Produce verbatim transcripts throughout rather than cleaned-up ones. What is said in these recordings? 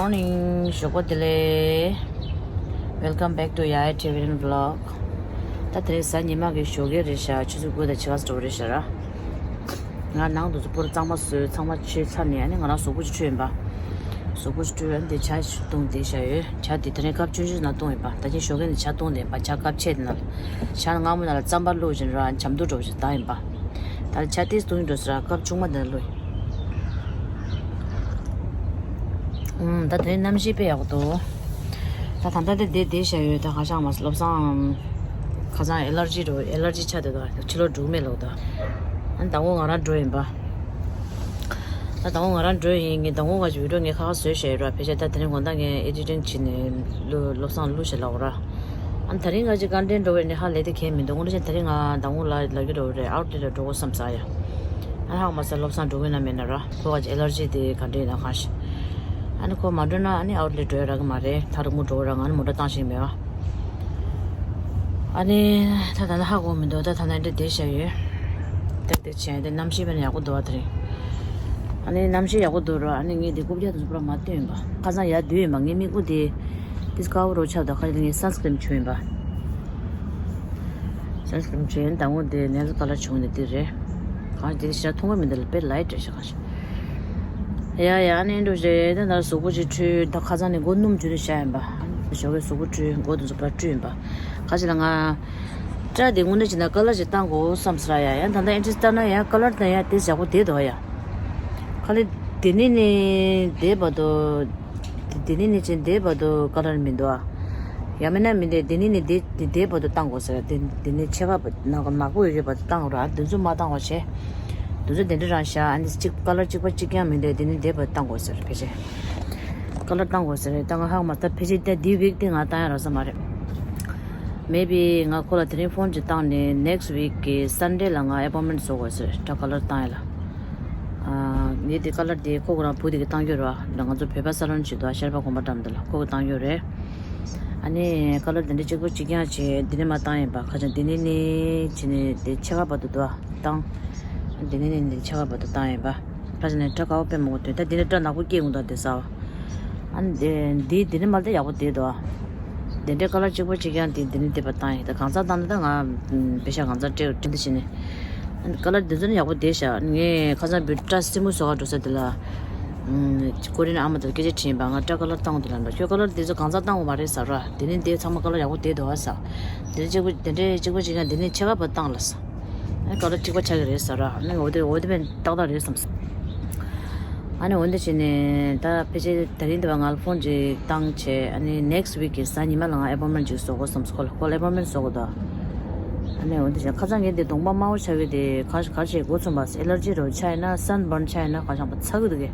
Morning, ཞོགས་པ་བདེ་ལེགས། Welcome back to Yaya Tibetan Vlog. ད་དེ་རིང་གཟའ་ཉི་མ་གི་ཞོགས་ཀས་རེད་ཤག་ཆུ་ཚོད་དགུ་དང་ཕྱེད་ཀ་ཙམ་འགྲོ་གི་རེད་ཤག་ར། ང་ནང་དུ་སྤོར་གཙང་མ་བཟོས། ཚང་མ་བྱས་ཚར་ནས་ཨ་ནི་ང་རང་གཟུགས་པོ་ཅིག་འཁྲུད་ཡིན་པ། གཟུགས་པོ་ཅིག་འཁྲུད། ཨ་ནི་དེ་ཇ་ཞིག་བཏུང་བསྡད་བཞག་ཡོད། ཇ་དེ་དེ་རིང་སྐབས་ཆུང་ཆུང་ནང་བཏུང་ཡིན་པ། ད་ཆ་ཞོགས་ཀས་ནས་ཇ་བཏུང་བསྡད་ཡིན་པ། ཇ་ཀབ་ཆེ་དེ་ནང་ལ། ཇ་སྔ་མོ་ནང་ལ་རྩམ་པ་བླུགས་བྱས་ར་ཇ་མདོག་འདྲ་བོ་ཞིག་བཏང་ཡིན་པ། ད་ཇ་དེ་བཏུང་འགྲོ་ཟེར་ར་སྐབས་ཆུང་མ་དེ་ལ་བླུགས་ཡིན། ཨུམ། ད་དེ་རིང་གནམ་གཤིས་དཔེ་ཡག་པོ་འདུག་ད་ད་ལྟ་དེ་བསྡད་བསྡད་བཞག་ཡོད། ད་ཁ་སང་མ་སློབ་སང་ཁ་སང་ཨེ་ལར་ཇི་འགྲོ། ཨེ་ལར་ཇི་ཆགས་བསྡད་འདུག་ཕྱི་ལོགས་འགྲོ་གི་མེད་ལབ་འདུག་ཨ་ནི་ཟླ་བོ་ང་རང་འགྲོ་ཡིན་པ། ད་ཟླ་བོ་ང་རང་འགྲོ་ཡིན། ངས་ཟླ་བོ་ང་ཅིག་བི་ཌིའོ་ངས་ཁ་ཁ་བཟོས་བཞག་ཡོད་ར། ཕལ་ཆེར་ད་དེ་རིང་དགོང་དག་ངས་ཨེ་ཌི་ཊིང་བྱས་ནས་བླུག་སློབ་སང་བླུགས་བཞག་ལབ་ར། ཨ་ནི་ད་རིང་ང་ཅིག་ཀ་འདྲེན་འགྲོ་བའི་ནི་ཧ་ལས་དེ་གས་མི་འདུག་དངོས་གནས་བྱས་ན་ད་རིང་ང་དང་པོ་ལ་ལབ་ཀྱི་འགྲོ་བ་རེད། ཨའུ་ཊི་ལེཊ་ལ་འགྲོ་དགོས་བསམ་ས་ཡ། ཨ་ཧ་མ་ས་སློབ་སང་འགྲོ་གི་ན་མེད་ན་ར། ཁོ་ག་ཅིག་ཨེ་ལར་ཇི་དེ་ག་འདྲ་ཡིན་ན་གང་ཤེས། ཨ་ནི་ཁོ་མ་འགྲོ་ན་ཨ་ནི་ཨའུ་ཊི་ལེཊ་འགྲོ་ཡ་རག་གི་མ་རེད། ད་རུང་མོ་འགྲོ་ར། ང་ནི་མོ་ཊ་བཏང་ཤེས་མེད་བ། ཨ་ནི་ད་ད་ལྟ་ཧ་གོ་མི་འདུག་ད་ད་ལྟ་འདི་བསྡད་བཞག་ཡོད། ཏག་ཏག་བྱས་ཏེ་གནམ་གཤིས་དཔེ་ཡག་པོ་འདུག་བ་དེ་རིང་། ཨ་ནི་གནམ་གཤིས་ཡག་པོ་འདུག་ར། ཨ་ནི་ངས་འདི་རྐུབ་བཀྱག་དེ་ཚོ་པུ་ར་མ་བཏོན་ཡིན་པ། ཁ་སང་ཡར་བསྡུས་ཡིན་པ། ངའི་མིག་སྤུ་དེ་དེ་དཀར་པོ་རོ་ཆགས་འདུག་ཁ་ཅིག་ངས་སན་སི་ཀི་རིན་བྱུགས་ཡིན་པ། སན་སི་ཀི་རིན་བྱུགས་ཡིན། དང་པོ་དེ་ནེལ་ཀ་ལར་བྱུང་ནས་དེ་རེད། གང་དེ་ཞག་མཐོང་གི་མི་འདུག་ལ། དཔེ་ལའིཊ་རེད་ཤག་ཁ་ཤས། ཡ་ཡ། ཨ་ནི་འགྲོ་བྱས་དེ་ནར་གཟུགས་པོ་ཅིག་འཁྲུད། ད་ཁ་སང་ནས་མགོ་སྣུམ་བྱུགས་ནས་བཞག་ཡིན་པ། ཞོགས་ཀས་གཟུགས་པོ་འཁྲུད། མགོ་དེ་ཚོ་པུ་ར་བཀྲུས་ཡིན་པ། ཁ་ཅིག་ལ་ང་སྐྲ་དེ་དངོས་གནས་བྱས་ན་ཀ་ལར་ཅིག་བཏང་དགོས་བསམ་ས་ར་ཡ། ཡང་ད་ལྟ་ཨེ་ཌི་ཊིང་བལྟས་ན་ཡང་ཀ་ལར་དང་ཡང་དེ་ཡག་པོ་བསྡད་འདུག་ཡ། ཁ་ལེ་དེ་ནས་ནི་དེ་བར་དུ། དེ་ནས་ནི་ཅན་དེ་བར་དུ་ཀ་ལར་མི་འདུག་ཨ། ཡང་མིན་ན་མི་འདུག་དེ་ནས་ནི་དེ་དེ་དེ་བར་དུ་བཏང་དགོས་ཟེར། དེ་དེ་ནས་ཕྱེད་ཀ་བར་ནང་གི་ནག་པོ་ཡོད་རེད་བར་དུ་བཏང་ར། དེ་ཚོ་མ་བཏང་བ་བྱས། དེ་ཚོ་དེ་འདྲ་རང་བཞག་ཨ་ནི་གཅིག་ཀ་ལར་གཅིག་པ་གཅིག་རྐྱང་མི་འདུག་དེ་ནས་དེ་བར་དུ་བཏང་དགོས་ཟེར། ཕལ་ཆེར་ཀ་ལར་བཏང་དགོས་ཟེར། ད་ང་ཧ་གོ་མ། ད་ཕལ་ཆེར་ད་འདི་ཝིག་དེ་ང་བཏང་ཡ་རག་ས་མ་རེད། མེ་བི་ང་ཁོ་ལ་དེ་རིང་ཕོན་ཅིག་བཏང་ནས་ནེག་སི་ཝིག་གི་སན་ཌེ་ལ་ང་ཨེ་པོན་མེན་ཊི་བཟོ་དགོས་ཟེར། ད་ཀ་ལར་བཏང་ཡ་ལ། ངས་དེ་ཀ་ལར་དེ་ཁོ་ཁོ་རང་བུ་དེ་གི་བཏང་རྒྱུ་ར། ང་ཚོ་བོད་པ་ས་ལོན་བྱེད་དོ། ཤར་པ་གོམ་པ་འགྲམ་དེ་ལ་ཁོ་གི་བཏང་རྒྱུ་རེད། ཨ་ནི་ཀ་ལར་དེ་འདྲ་གཅིག་པོ་གཅིག་རྐྱང་བྱས་འདི་ནས་མ་བཏང་ཡིན་པ། ཁ་ཅིག་འདི་ནས་ནི་བྱས་ནས་དེ་ཕྱེད་ཀ་བར་དུ་དོ་བཏང་། འདི་ནས་ནི་འདི་ཕྱེད་ཀ་བར་དུ་བཏང་ཡིན་པ། ཁ་ཅིག་ནས་སྐྲ་དཀར་པོ་དཔེ་མང་པོ་ཐོན། ད་འདི་ནས་སྐྲ་ནག་པོ་སྐྱེས་འོང་དང་དེ་ཟ་བ། ཨ་ནི་འདི་འདི་ནས་མ་དེ་ཡག་པོ་བསྡད་དོ། དེ་འདྲའི་ཀ་ལར་གཅིག་པ་གཅིག་རྐྱང་དེ་འདི་ནས་དེ་བ་བཏང་ཡིན། ད་གང་ཚ་བཏང་ན་ད་ང་པེ་ཤ་གང་ཚ་སྤྲད་སྤྲད་འདི་བྱས་ནས། ཀ་ལར་འདི་ཚོ་ནི་ཡག་པོ་བསྡད་ཤག་ངས་ཁ་སང་བུ་སྐྲ་སྲིན་མོ་བཟོ་ག་འགྲོ་ས་དེ་ལ། ཀོ་རི་ཡན་ཨ་མ་དང་སྐད་ཆ་དྲིས་པ། ང་སྐྲ་ཀ་ལར་བཏང་དགོས་འདུག་ལབ་འདུག་ཁྱོད་ཀ་ལར་འདི་ཚོ་གང་ཚ་བཏང་དགོས་མ་རེད་ཟེར་ར། དེ་ནི་འདི་ཚང་མ་ཀ་ལར་ཡག་པོ་བསྡད་འདུག་ཨ་ཟེར། འདི་གཅིག་པོ་དེ་འདྲའི་གཅིག་པ་གཅིག་ཀྱང་འདི་ནི་ཕྱེད་ཀ་བར་བཏང་ལ་ཟེར། ཨ་ནི་ཀ་ལར་གཅིག་པ་ཆགས་ཀྱི་རེད་ཟེར་ར། ཨ་ནི་འོ་དེ་འོ་དེ་བས་ཏག་ཏག་རེད་བསམ་སོང་། ཨ་ནི་འོ་འདི་བྱས་ནས་ད་ཕལ་ཆེར་དེ་རིང་འདི་བ་ང་ལ་ཕོན་ཅིག་བཏང་བྱས། ཨ་ནི་ནེག་སི་ཝིག་གི་གཟའ་ཉི་མ་ལ་ང་ཨེ་པོན་མེན་ཊི་ཅིག་བཟོ་དགོས་བསམ་སོང་། ཁོ་ལ་ཁོ་ལ་ཨེ་པོན་མེན་ཊི་བཟོ་དགོས་འདུག་ཨ་ནི་འོ་འདི་བྱས་ཁ་སང་ངས་འདི་གདོང་པ་དམར་པོ་ཆགས་ཡོད་དེ་ག་ག་བྱས་འགོ་ཚུགས་པ། ཨེ་ལར་ཇི་འདྲ་བོ་ཆགས་ཡིན་ན་སན་བརན་ཆགས་ཡིན་ན་ག་ཤང་པ་ཚ་གི་འདུག་གས།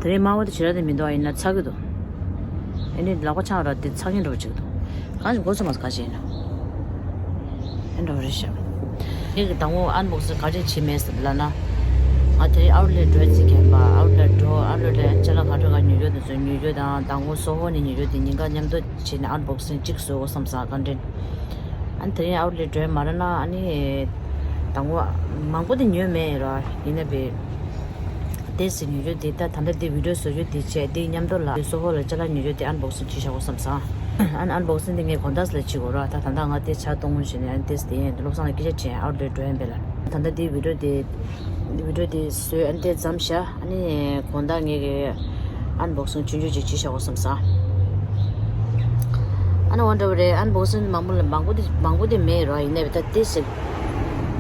དེ་རིང་དམར་པོ་དེ་ཞེ་དྲག་དེ་མི་འདུག་ཨ་ཡིན་ན་ཚ་གི་འདུག་ཨ་ནི་ལག་པ་འཆང་ར་དེ་ཚ་གིན་འགྲོ་བ་ཅིག་འདུག་གང་ཞིག་འགོ་ཚུགས་མ་ག་བྱས་ཡིན་ན། ཨེ་འདྲ་བ་རེད་ཤག་ངས་ཀྱི་དང་པོ་ཨན་བོག་སིང་ག་རེ་བྱས་མེད་ཟེར་ལབ་ན། ང་དེ་རིང་ཨའུ་ཊི་ལེཊ་འགྲོ་རྩིས་མཁན་པ། ཨའུ་ཊི་ལེཊ་འགྲོ། ཨའུ་ཊི་ལེཊ་ཅ་ལག་ག་འདྲ་ག་ཉོ་རྒྱུ་དེ་ཚོ་ཉོ་རྒྱུ་དང་། དང་པོ་སོ་ཧོ་ནས་ཉོ་རྒྱུ་དེ་གཉིས་ཀ་མཉམ་དུ་བྱས་ནས་ཨན་བོག་སིང་གཅིག་བཟོ་དགོས་བསམ་སོང་། ག་འདྲ། ཨ་ནི་དེ་རིང་ཨའུ་ཊི་ལེཊ་འགྲོ་མ་རེད་ན། ཨ་ནི་དང་པོ་མང་པོ་དེ་ཉོས་མེད་ར། ཡིན་ན་བས། དེ་ཟེར་ཉོ་རྒྱུ་དེ་ད་ད་ལྟ་དེ་བི་ཌིའོ་བཟོ་རྒྱུ་དེ་བྱས། དེ་མཉམ་དུ་ལ་སོ་ཧོ་ལ་ཅ་ལག་ཉོ་རྒྱུ་དེ་ཨན་བོག་སིང་བྱས་བཞག་དགོས་བསམ་སོང་། ཨན་ཨན་བོག་སིང་དེ་ངས་དགོང་དག་ལ་བྱེད་དགོས་ར། ད་ད་ལྟ་ང་དེ་ཇ་བཏུང་བྱས་ནས་ཨ་ནི་དེ་ཟེར་དེ་ཡན་བློ་བཟང་ལ་སྐད་ཆ་དྲིས། ཨའུ་ཊི་ལེཊ་འགྲོ་ཡིན་པས་ལ། ད་ལྟ་དེ་བི་ཌིའོ་དེ་བི་ཌིའོ་དེ་བཟོས། ཨ་ནི་དེ་མཚམས་བཞག་ཨ་ནི་དགོང་དག་ངས་ཀྱི་ཨན་བོག་སིང་ཆུང་ཆུང་ཅིག་བྱས་བཞག་དགོས་བསམ་སོང་། ཨ་ནི་འོ་འདྲ་བ་རེད། ཨན་བོག་སིང་མང་པོ་ལ་མང་པོ་དེ་མང་པོ་དེ་མེད་ར། ཡིན་ནའི་ད་དེ་ཟེར་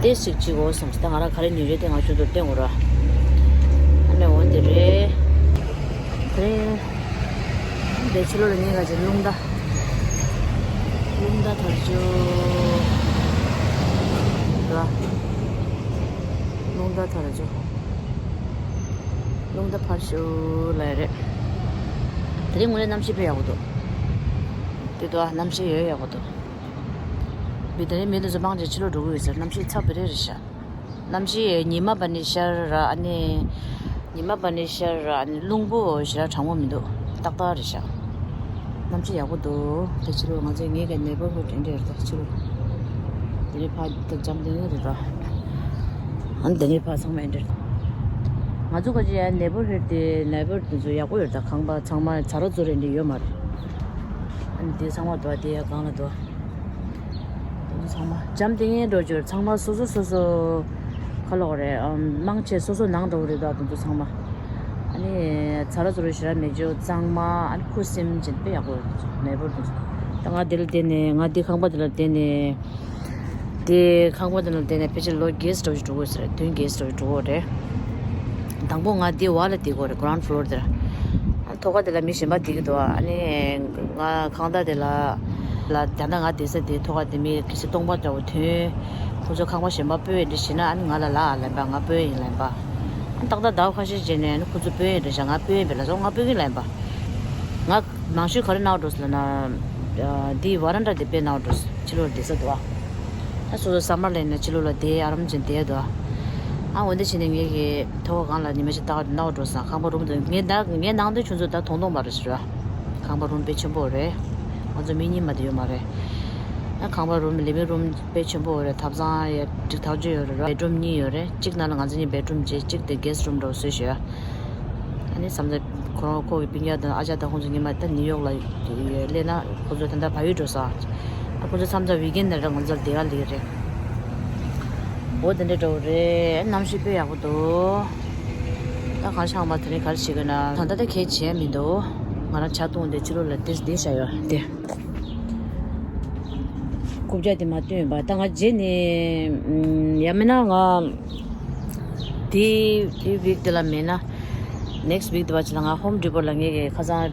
དེ་ཟེར་བྱེད་དགོས་བསམ་སོང་། ད་ང་རང་ག་རེ་ཉོ་རྒྱུ་དེ་ང་ཁྱོད་ཚོར་སྟོན་དགོས་ར། ཨ་ནི་འོ་འདི་རེད། དེ་རིང་འདི་ཕྱི་ལོགས་ལ་ཉེ་ག་ཅིག་རླུང་རྟ། རླུང་རྟ་དར་ཅོ། ར། རླུང་རྟ་དར་ཅོ། རླུང་རྟ་ཕར་ཞོག་ལ་རེད། དེ་རིང་དངོས་གནས་གནམ་གཤིས་དཔེ་ཡག་པོ་འདུག་དེ་དུས་ཨ་གནམ་གཤིས་ཡོད་ཡག་པོ་འདུག་མི་དེ་རིང་མི་དེ་ཚོ་སྤང་བྱས་ཕྱི་ལོགས་འགྲོ་གི་ཡོད་ཟེར། གནམ་གཤིས་ཚ་བ་རེད་རེད་ཤག་གནམ་གཤིས་ཉི་མ་བ་ནི་ཤར་ར། ཨ་ནི་ཉི་མ་བ་ནི་ཤར་ར། ཨ་ནི་རླུང་བུ་ཞེ་དྲག་གྲང་མོ་མི་འདུག་ཏག་ཏག་རེད་ཤག་གནམ་གཤིས་ཡག་པོ་འདུག་དེ་ཕྱི་ལོགས་ང་ཚོའི་ངའི་ག་ནེ་བར་ཧུཌ་འདྲ་རེད། ད་ཕྱི་ལོགས་དེ་ནས་ཕར་ད་འཇམ་ཐིང་ངེ་རེད་ད། ཨ་ནི་དེ་ནས་ཕར་ཚང་མ་འདྲ། ང་ཚོ་ག་ཅི་ཡ་ནེ་བར་ཧུད་དེ་ནེ་བར་དེ་ཚོ་ཡག་པོ་ཡོད་ད། ཁང་པ་ཚང་མ་ཚ་རོ་ཚོ་རེ་འདྲ་ཡོད་མ་རེད། ཨ་ནི་དེ་ཚང་མ་འདུག་དེ་ཡ་གང་ལ་འདུག་དེ་ཚོ་ཚང་མ་འཇམ་ཐིང་ངེ་འགྲོ་རྒྱུར་ཚང་མ་སོ་སོ་སོ་སོ་ཁ་ལོག་རེད། ཨམ་མང་ཆེ་སོ་སོ་ནང་འགྲོ་གི་རེད་ད། དེ་ཚོ་ཚང་མ་ཨ་ནི་ཚ་རོ་ཚོ་རེ་ཞེ་དྲག་མེད་རྒྱུ་གཙང་མ། ཨ་ནི་ཁུ་སིམ་ཅན་དཔེ་ཡག་པོ་ཡོད། དེ་ཚོ་ནེ་བར་དེ་ཚོ་ད་ང་དེ་ལ་བསྡད་ནས་ང་དེ་ཁང་པ་དེ་ལ་བསྡད་ནས། དེ་ཁང་པ་དེ་ལ་བསྡད་ནས་ཕལ་ཆེར་ལོ་བརྒྱད་ཙམ་འགྲོ་གི་ཟེར། བདུན་བརྒྱད་ཙམ་འགྲོ་གི་རེད། དང་པོ་ང་དེ་བར་ལ་བསྡད་ཀྱི་ཡོད་རེད། གྷི་རའུན་ཌི་ཕློར་དེར། ཨ་ཐོག་ཁ་དེ་ལ་མི་གཞན་པ་བསྡད་ཀྱི་འདུག་ཨ་ནི་ང་ཁང་བདག་དེ་ལ་ལ་ད་ལྟ་ང་བསྡད་ས་དེ་ཐོག་ཁ་དེ་མི་གལ་སྲིད་སྟོང་པ་འདྲ་བོ་ཐོན། ཁོ་ཚོ་ཁང་པ་གཞན་པ་སྤོ་ཡས་འདྲ་བྱས་ན་ཨ་ནི་ང་ལ་ལབ་ལབ་པ། ང་སྤོ་ཡས་ཡིན་ལབ་པ། ཨ་ཏག་ཏག་ཟླ་བ་ཁ་ཤས་རྗེས་ནས་ཨ་ནི་ཁོ་ཚོ་སྤོ་ཡས་འདྲ་བྱས། ང་སྤོ་ཡས་མེད་ལབ་སོང་། ང་སྤོ་གི་ཡིན་ལབ་པ། ང་མང་ཤོས་ག་རེ་གནང་བ་འགྲོ་ཟེར་ལབ་ན། འདི་ཝ་རན་ཌ་དེ་དཔེ་གནང་བ་འགྲོ་ཟེར། ཕྱི་ལོགས་བསྡད་ས་འདུག་ཨ། ད་སོ་སོ་སམ་མར་ལ་ཡིན་ན་ཕྱི་ལོགས་ལ་བསྡད་ཨ་རམ་བྱས་བསྡད་འདུག་ཨ། ཨ་འོ་འདི་བྱས་ནས་ངེད་ཀྱི་ཐོག་ཁང་ལ་ཉི་མ་ཞིག་ལྟ་བ་གནང་བ་འགྲོ་ཟེར། ཁང་པ་རུམ་དེ་ངས་ད་ངས་ནང་དུ་ཁྱོད་ཚོ་ད་མཐོང་མཐོང་མ་རེད་ཟེར་བ། ཁང་པ་རུམ་དཔེ་ཆེན་པོ་རེད། ང་ཚོ་མི་གཉིས་མ་གཏོགས་ཡོད་མ་རེད། ཨ་ཁང་པ་རུམ་ལི་ཝིང་རུམ་དཔེ་ཆེན་པོ་ཡོད་རེད། ཐབ་ཚང་ཡ་ཐག་ཆོད་ཡོད་རེད། བེད་རུམ་གཉིས་ཡོད་རེད། གཅིག་ནང་ལ་ང་ཚོ་གཉིས་བེད་རུམ་བྱས། གཅིག་དེ་གྷེ་སི་ཊི་རུམ་འདྲ་བོ་བཟོས་བཞག་ཨ་ནི་བསམ་ཚེ་ཁོ་རང་ཁོ་གི་སྤུན་ཀྱག་དང་ཨ་ཅག་དང་ཁོང་ཚོ་ཉི་མ་ད་ནིའུ་ཡོག་ལ་སླེབས་ན་ཁོ་ཚོ་ད་ལྟ་བལ་ཡུལ་འགྲོ་ས། ཨ་ཁོ་ཚོ་མཚམས་མཚམས་ཝིག་ཨེན་ནང་ར་ང་ཚོ་ལ་བསྡད་ག་སླེབས་རེད། འོ་དེ་འདྲ་འདྲ་བོ་རེད། གནམ་གཤིས་དཔེ་ཡག་པོ་འདུག་ད་གང་ཆགས་མ་དེ་རིང་ག་རེ་བྱེད་དགོས་ན། ད་ལྟ་ད་གས་བྱས་མི་འདུག་ང་རང་ཇ་འཐུང་དེ་ཕྱི་ལོགས་ལ་དེ་བསྡད་བཞག་ཡོད་དེ། རྐུབ་བཀྱག་དེ་མ་བཏོན་པ་ད་ང་རྗེས་ནས་ཡང་མིན་ན་ང་དེ་དེ་ཝིག་དེ་ལ་མིན་ན་ནེག་སི་ཊི་ཝིག་དེ་བ་ཅིག་ལ་ང་ཧོམ་ཌི་པོ་ལ་ངེད་ཀྱི་ཁ་སང་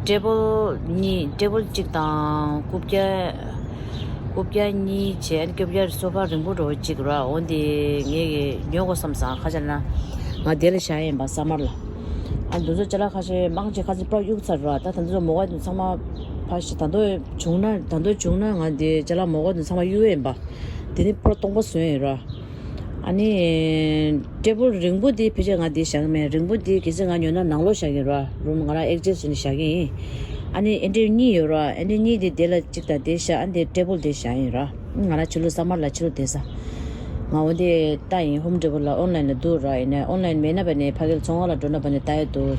ཊེ་བལ་གཉིས། ཊེ་བལ་གཅིག་དང་རྐུབ་བཀྱག་རྐུབ་བཀྱག་གཉིས་བྱས། རྐུབ་བཀྱག་སོ་ཕ་རིང་པོ་འདྲ་བོ་གཅིག་ར། འོ་དེ་ངེད་ཀྱི་ཉོ་དགོས་བསམ་སོང་། ཁ་ཅིག་ལ་ང་དེ་ལ་བཞག་ཡིན་པ་སམ་མར་ལ། ཨ་འདི་ཚོ་ཅ་ལག་ཁ་ཤས་མང་ཆེ་ཁ་ཤས་པར་གཡུག་ཚར་ར། ད་ད་འདི་ཚོ་མོ་ག་འདི་ཚང་མ་ཕ་ཤི་ད་དུང་བྱུང་ན་ད་དུང་བྱུང་ན་ང་འདི་ཅ་ལག་མོ་ག་འདི་ཚང་མ་གཡུག་ཡིན་པ། དེ་ནི་པར་སྟོང་པ་བཟོས་ཡིན་ར། ཨ་ནི་ཊེ་བལ་རིང་པོ་འདི་ཕལ་ཆེར་ང་འདི་བཞག་གི་མེད། རིང་པོ་འདི་གལ་སྲིད་ང་ཉོ་ན་ནང་ལོགས་བཞག་གི་ར། རུམ་ང་རང་ཨེག་ཇེ་སི་ཊི་བྱས་ནས་བཞག་གི་ཡིན། ཨ་ནི་ཨེ་འདྲས་གཉིས་ཡོད་ར། ཨེ་འདྲས་གཉིས་འདི་དེ་ལ་གཅིག་དང་དེ་བཞག་ཨ་འདི་ཊེ་བལ་དེ་བཞག་ཡིན་ར། ང་རང་ཕྱི་ལོགས་སམ་མར་ལ་ཕྱི་ལོགས་བསྡད་ས། ང་འོ་དེ་ལྟ་ཡིན། ཧོམ་ཌི་པོ་ལ་ཨོན་ལན་ལ་འདུག་ར། ཡིན་ནའི་ཨོན་ལན་མེད་ན་བ་ནས་ཕ་གིར་ཚོང་ཁང་ལ་འགྲོ་ན་བ་ནས་ལྟ་ཡ་འདུག་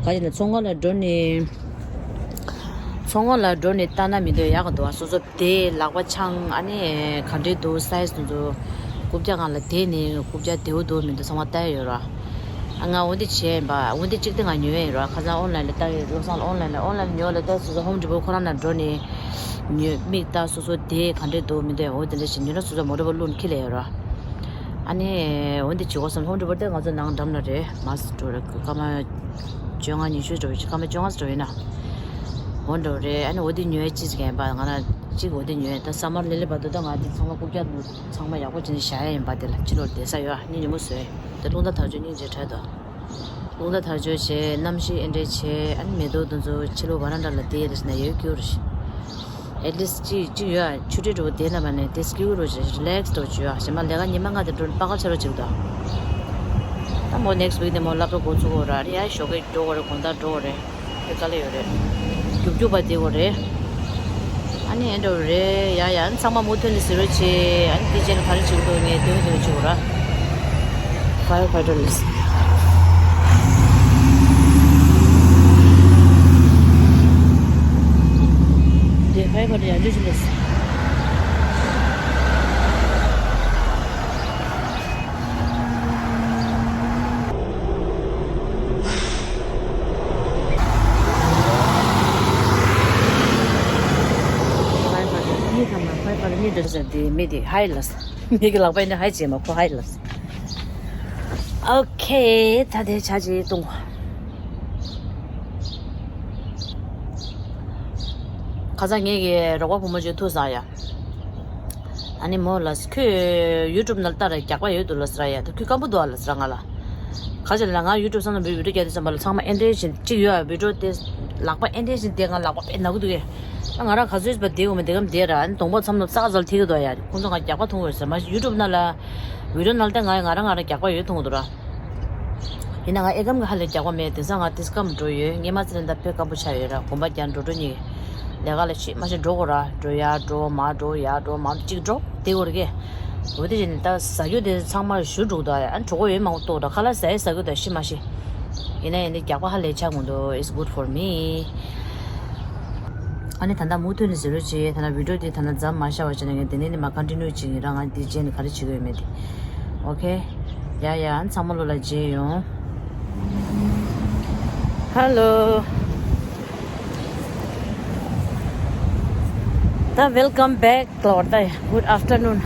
ག་ཅི་ན་ཚོང་ཁང་ལ་འགྲོ་ནས་ཚོང་ཁང་ལ་འགྲོ་ནས་ལྟ་ན་མི་འདོད་ཡག་ག་འདུག་ཨ་སོ་སོ་དེ་ལག་པ་འཆང་ཨ་ནི་ག་འདྲས་འདུག་སའི་ཛི་དེ་ཚོ། རྐུབ་བཀྱག་སྒང་ལ་བསྡད་ནས་རྐུབ་བཀྱག་བདེ་བོ་འདུག་མི་འདུག་ཚང་མ་ལྟ་ཡ་ཡོད་ར། ཨ་ང་འོ་འདི་བྱས་ཡིན་པ། འོ་འདི་གཅིག་དེ་ང་ཉོས་ཡིན་ར། ཁ་སང་ཨོན་ལན་ལ་ལྟ་ཡོད། བློ་བཟང་ལ་ཨོན་ལན་ལ་ཨོན་ལན་ཉོ་ལ་ལྟ་སོ་སོ་ཧོམ་ཌི་པོ་ཁོ་རང་ན་འགྲོ་ནས་ཉོས། མིག་ལྟ་སོ་སོ་དེ་ག་འདྲས་འདུག་མི་འདུག་འོ་དེ་འདྲ་ཞིག་ཉོས་ན་སོ་སོ་མོ་ཊ་པོ་བླུགས་ནས་འཁྱེར་ལ་ཡོད་ར། ཨ་ནི་འོ་འདི་བྱེད་དགོས་བསམ། ཧོམ་ཌི་པོ་དེ་ང་ཚོ་ནང་འགྲམ་ལ་རེད། མ་སུ་འགྲོ་རེད། སྐར་མ་བཅོ་ལྔ་ཉི་ཤུ་འགྲོ་བའི་སྐར་མ་བཅོ་ལྔ་ཙམ་འགྲོ་ཡིན་ན། འོ་འགྲོ་རེད། ཨ་ནི་འོ་དེ་ཉོས་ཅི་ཟིག་ཡིན་པ། ང་རང་གཅིག་འོ་དེ་ཉོས། ད་སམ་མར་སླེབས་སླེབས་བར་དུ་ད་ང་དེ་ཚང་མ་རྐུབ་བཀྱག་ཚང་མ་ཡག་པོ་བྱས་ནས་བཞག་ཡ་ཡིན་པ། དེ་ལ་ཕྱི་ལོགས་བསྡད་ས་ཡོད། ཨ་ནི་ཉིན་མོ་བཟོས། ད་རླུང་རྟ་དར་ལྕོག་སྙིང་རྗེ་བྲལ་འདུག་རླུང་རྟ་དར་ལྕོག་བྱས། གནམ་གཤིས་ཨེ་འདྲས་བྱས། ཨ་ནི་མེ་ཏོག་དེ་ཚོ་ཕྱི་ལོགས་ཝ་རན་ཌ་ལ་བསྡད་ཡ་དེ་ན་ཡོད་སྐྱིད་པོ་རེད། ཨེ་ཊི་ལི་སི་ཊི་གཅིག་གཅིག་ཡོད་ཨ། ཆུ་ཊི་འགྲོ་བསྡད་ན་མ་ནས་དེ་སྐྱིད་པོ་རེད། རི་ལེག་སི་འགྲོ་བྱོས་ཨ། གཞན་མ་ལས་ཀ་ཉི་མ་ལྔ་དེ་འགྲོ་ན་པ་ག་ཆ་རོ་བྱེད་འདུག་ད་མོ་ནེག་སི་ཊི་ཝིག་དེ་མོ་སློབ་གྲྭ་འགོ་ཚུགས་ཀྱི་ཡོད་ར། ཨ་ནི་ཡ་ཞོགས་ཀས་འགྲོ་དགོས་རེད། དགོང་དག་འགྲོ་དགོས་རེད། དེ་དཀའ་ལས་ཡོད་རེད། རྒྱུག་རྒྱུག་པ་བསྡད་དགོས་རེད། ཨ་ནི་ཨེ་འདྲ་རེད། ཡ་ཡ། ཨ་ནི་ཚང་མ་མུ་མཐུད་ནས་གཟིགས་རོགས་བྱེད། ཨ་ནི་དེ་རྗེས་ལ་ག་རེ་བྱེད་དགོས་འདུག་ངས་སྟོན་སྟོན་བྱེད་དགོས་ར། ཕ་ཡར་ཕ་ཡར་ཊར་ལས། དེ་ཕ་ཡར་ཕ་ཡར་ཊར་ཡར་འཇུག་བྱེད་ལས། ཕ་ཡར་ཕ་ཡར་ཊར་གཉིས་ཐམ་པ། ཕ་ཡར་ཕ་ཡར་ཊར་གཉིས་འདྲ་ཟེར། དེ་མི་དེ་ཧའི་ལབ། མི་གི་ལག་པ་ཡིན་ན་ཧའི་བྱེད་མ། ཁོ་ཧའི་ལབ། ཨོ་ཁེ། ད་དེ་ཆ་ཅིག་གཏོང་། ཁ་སང་ངེད་ཀྱི་རོགས་པ་བུ་མོ་ཅིག་ཐུག་སོང་ཡ། ཨ་ནི་མོ་ལ་ཁོས་ཡུ་ཊུབ་ནང་ལྟ་ར་རྒྱག་པ་ཡོད་འདུག་ལབ་ཟེར་ཡ། ད་ཁོས་སྐམ་པོ་འདུག་ཨ་ལབ་ཟེར་ང་ལ། ག་ཅི་ལ་ང་ཡུ་ཊུབ་བསམ་ན་བི་ཌི་ཡོ་རྒྱག་དུས་ཙམ་པ་ལ་ཚང་མ་ཨེ་འདྲས་བཞིན་གཅིག་ཡོད་ཨ། བི་ཌི་ཡོ་དེ་ལག་པ་ཨེ་འདྲས་བཞིན་དེ་ང་ལག་པ་དཔེ་ན་གི་འདུག་གས། ང་རང་ག་ཚོད་པ་བསྡད་འོང་མ་བསྡད་གམ་བསྡད་ར། ཨ་ནི་གདོང་པ་མཚམས་མཚམས་ཙག་ཙག་ལ་ཐིག་གི་འདུག་ཡ། ཁོང་ཚོ་ང་རྒྱག་པ་མཐོང་གི་ཡོད་ཟེར་མ། ཡུ་ཊུབ་ནང་ལ་བི་ཌི་ཡོ་ནང་ལ་ད་ང་ང་རང་ང་རང་རྒྱག་པ་ཡོད་མཐོང་གི་འདུག་ར། ཡིན་ན་ང་ཨེ་སྐམ་གི་ཧ་ལས་རྒྱག་པ་མེད། དེང་སང་ང་ཏིས་སྐམ་འགྲོ་ཡོད། སྔས་མ་ཚེ་རིང་ད་དཔེ་སྐམ་པོ་ཆགས་ཡོད་ར། གོམ་པ་རྒྱག་འགྲོ་འགྲོ་གཉིས་ལས་ཀ་ལ་ཤི་མ་ཤི་འགྲོ་དགོས་ར། འགྲོ་ཡ་འགྲོ་མ་འགྲོ་ཡ་འགྲོ་མ་གཅིག་འགྲོ་བསྡད་དགོས་རེད་གས། འོ་དེ་བཞིན་ད་ཟ་རྒྱུ་དེ་ཚང་མ་ཞུ་འགྲོ་གི་འདུག་ཨ་ནི་གྲོད་ཁོག་ཡོད་མང་པོ་ལྟོགས་འདྲ། ཁ་ལག་ཟ་ཡི་ཟ་རྒྱུ་དང་ཤི་མ་ཤི། ཡིན་ན་ཡིན་དེ་རྒྱགས་པ་ཧ་ལས་ཆགས་མི་འདུག It's good for me. ཨ་ནི་ད་ལྟ་མུ་མཐུད་ནས་ཟེར་རོགས་བྱེད། ད་ལྟ་བི་ཌིའོ་འདི་ད་ལྟ་མཚམས་མ་བཞག་པ་བྱས་ན་ངས་དེ་ནས་ནི་མ་ཀོན་ཊི་ནིའུ་བྱེད་ཀྱི་ཡིན། རང་ང་འདི་རྗེས་ནས་ག་རེ་བྱེད་ཀྱི་ཡོད་མེད་དེ། ཨོ་ཁེ། ཡ་ཡ། ཨ་ནི་ཚང་མ་ལོ་ལ་མཇལ་ཡོང་། Hello. ད་welcome back ལབ་པ་རེད་ད། Good afternoon.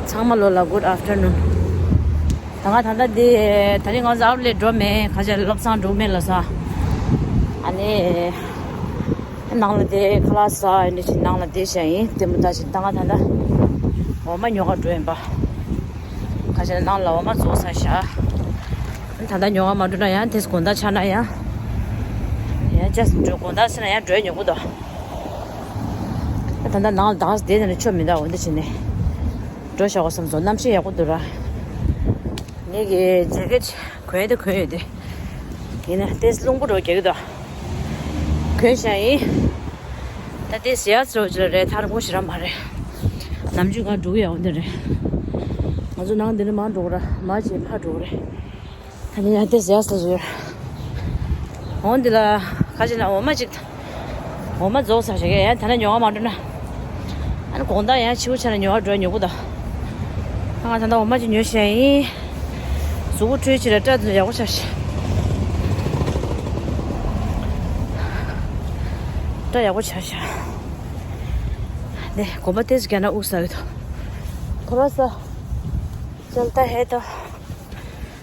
ཚང་མ་ལོ་ལ་good afternoon. ད་ང་ད་ལྟ་འདི་ད་རིང་ང་ཚོ་ཨའུ་ལེ་འགྲོ་མེད། ཁ་ཤས་སློབ་ཚན་འགྲོ་མེད་ལ་ས། ཨ་ནི་ནང་ལ་དེ་ཁ་ལག་ཟ་ཡིན་ནི་ཅིག་ནང་ལ་དེ་བྱས་ཡིན། དེ་མོ་ད་ཅིག་ད་ང་ད་ལྟ་འོ་མ་ཉོ་ག་འགྲོ་ཡིན་པ། ཁ་ཤས་ནང་ལ་འོ་མ་རྫོགས་ཚར་ཤག་ད་ལྟ་ཉོ་ག་མ་འགྲོ་ན་ཡང་དེ་དགོང་དག་ཆགས་ན་ཡང་། ཡང་ཅག་འགྲོ་དགོང་དག་ཟེར་ན་ཡང་འགྲོ་ཡ་ཉོ་གི་འདུག་ད་ལྟ་ནང་ལ་དྭགས་བསྡད་ན་ཆོ་མི་འདུག་འོ་འདི་བྱས་ནས་འགྲོ་བཞག་གོ་བསམ་སོང་། གནམ་གཤིས་ཡག་པོ་འདུག་ར། ངེད་ཀྱི་ཇེ་ཀེཊ་གོན་དེ་གོན་ཡོད་དེ། ཡིན་ན་ཏེས་རླུང་པོ་འགྲོ་རྒྱག་གི་འདུག་གོན་བཞག་ཡིན། ད་ཏེས་ཡག་ཚོ་ཅི་ལ་རེད། ཐར་པོ་ཞེ་དྲག་མ་རེད། ནམ་རྒྱུན་ང་འགྲོ་གི་ཡག་འདི་རེད། ང་ཚོ་ནང་འདི་ནས་མར་འགྲོ་གི་ར། མར་ཅིག་ཕར་འགྲོ་གི་རེད། ད་ནི་ཡང་དེ་ཟེར་ས་ཟེར། འོང་འདི་ལ་ཁ་ཅིག་ན་འོ་མ་ཅིག་འོ་མ་རྫོགས་ས་ཞིག་ཡང་ད་ནི་ཉོ་བ་མ་འགྲོ་ན། ཨ་ནི་དགོང་དག་ཡང་ཕྱི་པོ་ཆ་ལ་ཉོ་བ་འགྲོ་ཉོ་གི་ད། ང་ད་ལྟ་འོ་མ་ཅིག་ཉོས་ཤག་ཡིན། གཟུགས་པོ་འཕྲུལ་ཆས་ལ་སྐྲ་དེ་ཚོ་ཡག་པོ་ཆགས་ཤག་སྐྲ་ཡག་པོ་ཆགས་ཤག་དེ་དགོན་པ་ཏོག་ཙམ་རྒྱག་ན་དབུགས་ཟ་གི་འདུག་ཁོ་ར་ས། चलता है तो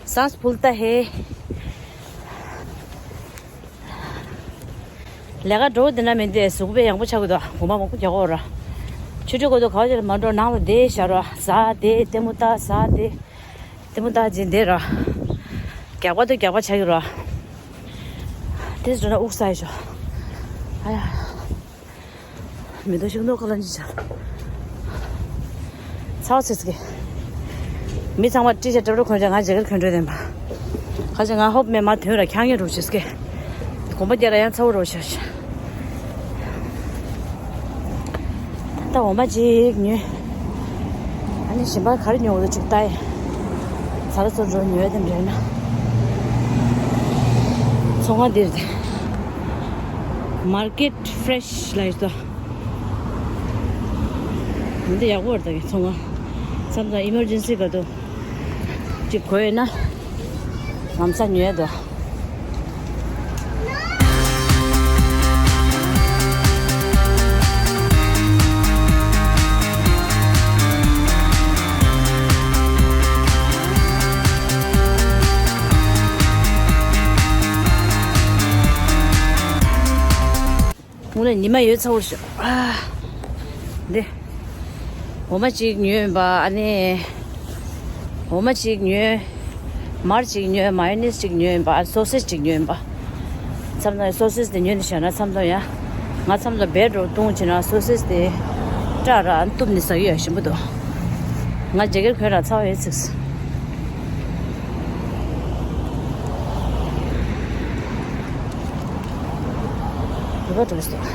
सांस फूलता है। ལས་ཀ་འགྲོ་འདི་ན་མི་འདི་གཟུགས་པོ་ཡག་པོ་ཆགས་ཀྱི་འདུག་དགོང་མོ་མང་པོ་རྒྱག་གི་ཡོད་ར། ཆུ་ཁྲོད་ཁོ་ཚོ་ག་བ་ཅིག་ལ་མ་འགྲོ། ནང་ལ་བསྡད་བཞག་ར། ཟ་བསྡད། ལྟད་མོ་ལྟ། ཟ་བསྡད། ལྟད་མོ་ལྟ་བྱས་བསྡད་ར། རྒྱགས་པ་དང་རྒྱགས་པ་ཆགས་ཀྱི་ར། དེ་འགྲོ་ན་དབུགས་ས་ཡི་ཤོག་ཨ་ཡ། མི་དོ་ཤིང་ནོར་ཁ་ལ་ཅི་བྱ། ཚ་བ་ཚེ་ཚེ་གི། མི་ཚང་མ་ཏི་ཤར་ཊི་འདྲ་པོ་གོན་བྱས། ང་ཇེ་ཀེཊ་གོན་འགྲོ་དེ་ཡིན་པ། ཁ་ཅིག་ང་ཧོབ་མེད་མ་ཐོན་ར་འཁྱག་ཉལ་རོགས་བྱེད་ཀྱི། དགོང་པ་རྒྱགས་ར་ཡང་ཚ་བོ་རོགས་བྱ། ད་འོ་མ་ཅིག་ཉོས། ཨ་ནི་གཞན་པ་ག་རེ་ཉོ་དགོས་འདུག་ཅིག་ལྟ་ཡ། ཚ་ར་ཚོ་འགྲོ་ཉོས་དེ་འདྲ་ན། ཚོང་ཁང་འདིར་དེ། Market Fresh ལ་ཡོད་དོ། འདི་ཡག་པོ་རེད་ད་གི་ཚོང་ཁང་། མཚམས་མཚམས་ཨི་མར་ཇེན་སི་ག་དུ་ཅིག་དགོས་ཡོད་ན་ལམ་སང་ཉོ་ཡ་དོ། དངོས་གནས་ཉི་མ་ཡོད་ཚ་བོར་ཤོག་ཨ། འདི། འོ་མ་གཅིག་ཉོས་ཡིན་པ། ཨ་ནི། འོ་མ་གཅིག་ཉོས། མར་གཅིག་ཉོས། མ་ཡོ་ནེས་གཅིག་ཉོས་ཡིན་པ། ཨ། སོ་སེ་ཇི་གཅིག་ཉོས་ཡིན་པ། མཚམས་མཚམས་སོ་སེ་ཇི་དེ་ཉོས་ནས་བཞག་ན་མཚམས་མཚམས་ཡང་། ང་མཚམས་མཚམས་བེད་རོ་བཏུང་བྱས་ན་སོ་སེ་ཇི་དེ། སྐྲ་ར་གཏུབ་ནས་ཟ་གི་ཡ་ཞིམ་པོ་འདུག་ང་ཇེ་ཀེཊ་གོན་ར་ཚ་བ་ཡོད་ཚིགས། དེ་པ་འགྲོ་ཞིག་འདུག་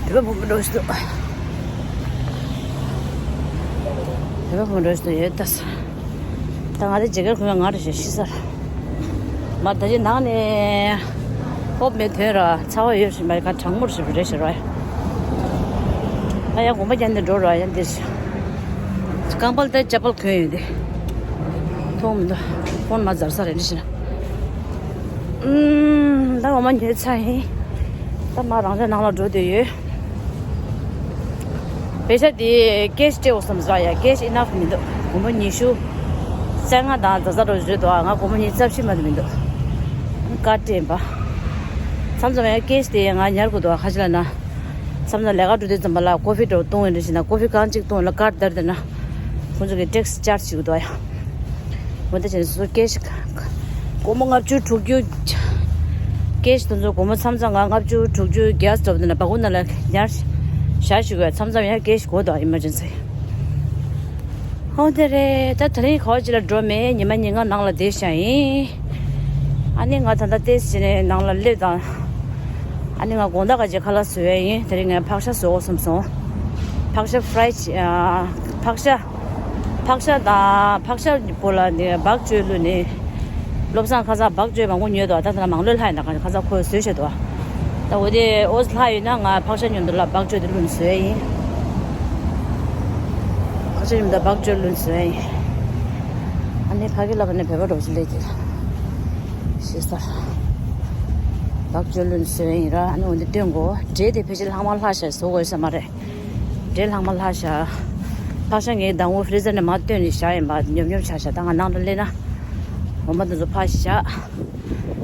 དེ་པ་བུ་མོ་འགྲོ་ཞིག་འདུག་དེ་པ་བུ་མོ་འགྲོ་ཞིག་འདུག་ཡོད་ད་ས། ད་ང་དེ་ཇེ་ཀེཊ་གོན་ང་རེ་ཞིག་ཤི་ས་ར། མ་ད་ཅི་ནང་ནས་ཧོབ་མེད་ཐོན་ར། ཚ་བ་ཡོད་ཞིག་མ་ག་གྲང་མོར་ཞིག་རེད་ཞིག་ར། ད་ཡང་དགོང་པ་རྒྱབ་ནས་འགྲོ་ར་ཡང་འདིར་ཞིག་རྐང་པ་ལ་ད་ཅ་པལ་གོན་ཡོད་དེ། མཐོང་མི་འདུག་ཕོན་མ་ཛར་ས་རེད་འདི་ཞིག་ན། ཨུམ། ད་འོ་མ་ཉོས་ཚར་ཡིན། ད་མ་རང་ཅག་ནང་ལ་འགྲོ་འདོད་ཡོད། པེ་ཤ་དེ་ཀེཤ་སྤྲད་འོ་བསམ་ཟ་ཡ། ཀེཤ་ཨི་ནཕ་མི་འདུག་སྒོར་མོ་ཉི་ཤུ་རྩ་ལྔ་དང་ཛ་ཛ་རོ་བཟོས་འདུག་ང་སྒོར་མོ་ཉི་ཤུ་རྩ་བཞི་མ་གཏོགས་མི་འདུག་ཀར་སྤྲད་ཡིན་པ། མཚམས་མཚམས་ཡང་ཀེཤ་དེ་ང་ཉར་དགོས་འདུག་ཁ་ཅིག་ལ་ན། མཚམས་མཚམས་ལས་ཀ་འགྲོ་དུས་ཙམ་པ་ལ་ཀོ་ཕི་འདྲ་བོ་བཏུང་ཡིན་འདྲ་ཞིག་ན། ཀོ་ཕི་གང་གཅིག་བཏུང་ལ་ཀར་བརྡར་བསྡད་ན། ཁོང་ཚོ་གི་ཊེག་སི་ཅར་ཇི་བྱེད་དགོས་འདུག་ཡ། འོ་ད་བྱས་ནས་སོ་སོ་ཀེཤ་སྒོར་མོ་ལྔ་བཅུ་དྲུག་ཅུ། ཀེཤ་དེ་ཚོ་སྒོར་མོ་མཚམས་མཚམས་ང་ལྔ་བཅུ་དྲུག་ཅུ་རྒྱག་ཐུབ་འདུག་ན་སྦ་ཁུག་ནང་ལ་ཉར་བཞག་ཞུ་དགོས། མཚམས་མཚམས་ཡང་ཀེཤ་དགོས་འདུག་ཨི་མར་ཇེན་སི། འོ་དེ་རེད། ད་དེ་རིང་ག་བ་ཅིག་ལ་འགྲོ་མེད། ཉི་མ་ཉིན་གང་ནང་ལ་བསྡད་བཞག་ཡིན། ཨ་ནི་ང་ད་ལྟ་ཏོག་ཙམ་ནས་ནང་ལ་སླེབས་དང་། ཨ་ནི་ང་དགོང་དག་ག་ཅིག་ཁ་ལག་བཟོ་ཡ་ཡིན། དེ་རིང་ངས་ཕག་ཤ་བཟོ་དགོས་བསམ་སོང་། ཕག་ཤ་ཕ་རའི་ཡ། ཕག་ཤ། ཕག་ཤ་དང་ཕག་ཤ་པོ་ལ་ནི་བག་བཅོས་བླུགས་ནི། བློ་བཟང་ཁ་སང་བག་བཅོས་མང་པོ་ཉོས་འདུག་ད་ལྟ་མང་ལོས་ལྷག་ཡིན་ད། ཁ་སང་ཁོས་བཟོས་བྱས་འདུག་ད་འོ་དེ་ཨོ་ཙི་ལྷག་ཡོད་ན་ང་ཕག་ཤ་མཉམ་དུ་ལ་བག་བཅོས་དེ་བླུགས་ནས་བཟོས་ཡིན། ཕག་ཤ་མཉམ་དུ་བག་བཅོས་བླུགས་ནས་བཟོས་ཡིན། ཨ་ནི་ཕ་གི་ལ་བ་ནི་བོད་པ་འགྲོ་ཅི་ལས་དེ་ཤེས་ས། བག་བཅོས་བླུགས་ནས་བཟོས་ཡིན་ར། ཨ་ནི་འོ་འདི་སྟོན་གོ་འབྲས་དེ་ཕལ་ཆེར་ལྷག་མ་ལྷག་ཤག་བཟོ་དགོས་ས་མ་རེད། འབྲས་ལྷག་མ་ལྷག་ཤག་ཕག་ཤ་ངས་ཟླ་ངོ་ཧྥི་རི་ཛར་ནས་མར་བཏོན་ནས་བཞག་ཡིན་པ། ཉོབ་ཉོབ་ཆགས་ཤག་ད་ང་ནང་དུ་སླེབས་ན་འོ་མ་དེ་ཚོ་ཕར་བཞག་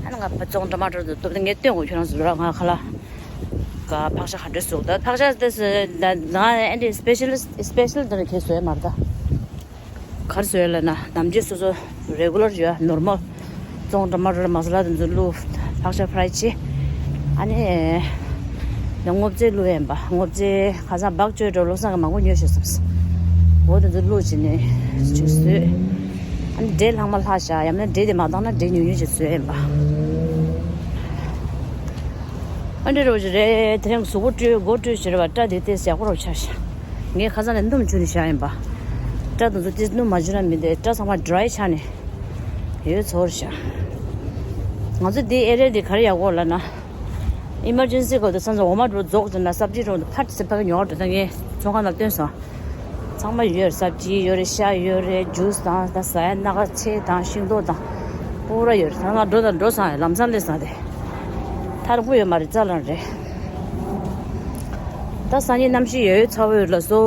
ཨ་ནི་ང་བཙོང་ཊ་མ་ཊར་དེ་བཏུབ་ངས་བཏོན་དགོས། ཁྱོད་རང་ཚོ་ར་ང་ཁ་ལ་ག་ཕག་ཤ་ག་འདྲས་བཟོ། ད་ཕག་ཤ་དེ་ང་ཨེ་འདྲས་སི་པེ་ཤལ་སི་པེ་ཤལ་དེ་འདྲ་གས་བཟོས་མ་རེད་ད། གར་བཟོས་ལ་ན་ནམ་རྒྱུན་སོ་སོ་རེ་གུ་ལར་ཡོད་ནོར་མལ་བཙོང་ཊ་མ་ཊར་མ་ས་ལ་དེ་ཚོ་བླུགས། ཕག་ཤ་ཕ་རའི་བྱས། ཨ་ནི་ནི་སྔོ་ཚལ་བླུགས་ཡིན་པ། སྔོ་ཚལ་ཁ་སང་བག་བཅོས་འགྲོ་བློ་བཟང་གི་མང་པོ་ཉོས་ཤོད་བསམས། འོ་དེ་ཚོ་བླུགས་བྱས་ནས་ཅིག་བཟོས། ཨ་ནི་འབྲས་ལྷག་མ་ལྷག་ཤག་ཡང་ན་འབྲས་དེ་མ་བཏང་ན་འབྲས་ཉུང་ཉུང་ཅིག་བཟོས་ཡིན་པ། ཨ་འདྲ་རོ་ཞིག་རེད། དེ་རིང་གཟུགས་པོ་བཀྲུས་མགོ་བཀྲུས་ཞེས་རེད་པ། སྐྲ་དེ་ཏོག་ཙམ་ཡག་པོ་རོ་ཆགས་ཤག་ངས་ཁ་སང་ནས་སྣུམ་བྱུགས་ནས་བཞག་ཡིན་པ། སྐྲ་དེ་ཚོ་ཏོག་ཙམ་སྣུམ་མ་བྱུགས་ན་མི་འདུག་སྐྲ་ཚང་མ་ཌི་རའི་ཆགས་ནས་ཡོད་ཚོར་ཤག་ང་ཚོ་འདི་ཨེ་རི་ཡ་འདི་ག་རེ་ཡག་པོ་ལབ་ན། ཨི་མར་ཇེན་སི་སྐབས་དུ་ཚང་ཚང་འོ་མ་འགྲོ་རྫོགས་ཙམ་ན་སབ་ཇི་རོང་དུ་ཕར་ཚེ་ཕ་གི་ཉོ་བར་འགྲོ། ད་ངས་ཚོང་ཁང་ནང་བཏོན་སོང་། ཚང་མ་ཡོད་རེད། སབ་ཇི་ཡོད་རེད། ཤ་ཡོད་རེད། ཇུས་དང་ད་ཟ་ཡ་སྣ་ཁ་ཕྱེ་དང་ཤིང་ཏོག་དང་པུ་ར་ཡོད་རེད། ད་ང་འགྲོ་དང་འགྲོ་སོང་། ལམ་སང་སླེབས་སོང་། དེ་ཐར་པོ་ཡོད་མ་རེད། རྩ་ལང་རེད། ད་སང་ཉིན་གནམ་གཤིས་ཡོད་ཚ་བོ་ཡོད་ལ་སོ།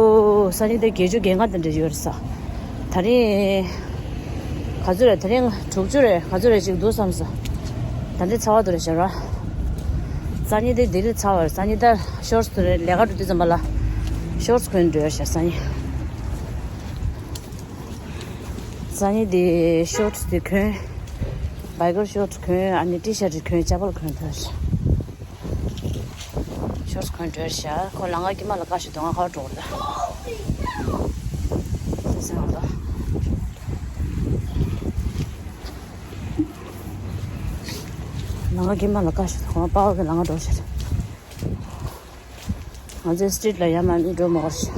སང་ཉིན་དེ་བརྒྱད་ཅུ་གྱ་ལྔ་དེ་འདྲ་ཡོད་རེད་ས། ད་རིང་ག་ཚོད་རེད། དེ་རིང་དྲུག་ཅུ་རེད། ག་ཚོད་རེད་ཅིག་འདུག་བསམ་སོང་། ད་འདི་ཚ་བ་འདུག་རེད་ཤག་ར། སང་ཉིན་དེ་ལྡི་ལི་ཚ་བ་རེད། སང་ཉིན་ད་ཤོར་ཊི་དེ་རེད། ལས་ཀ་འགྲོ་དུས་ཙམ་པ་ལ་ཤོར་ཊི་གོན་འགྲོ་ཡ་ཤག་སང་ཉིན། སང་ཉིན་དེ་ཤོར་ཊི་དེ་གོན། བྷའི་ཀར་ཤོར་ཊི་གོན། ཨ་ནི་ཊི་ཤར་ཊི་གོན། ཅ་པལ་གོན་འགྲོ་ཡ་ཤག་ཤོར་ཊི་གོན་འགྲོ་ཡ་ཤག་ཁོ་ལམ་ཁ་དཀྱིལ་མ་ལ་བཀག་ཤག་དོ་ང་ཁ་བར་འགྲོ་དགོས་རེད་ད། སེམས་སེམས་ང་ད། ལམ་ཁ་དཀྱིལ་མ་ལ་བཀག་ཤག་ཁོ་པ་བ་གི་ལམ་ཁ་འགྲོ་ཤག་ང་ཚོའི་སི་ཊི་རི་ཊི་ལ་ཡར་མར་མི་འགྲོ་མ་དགོས་ཤག་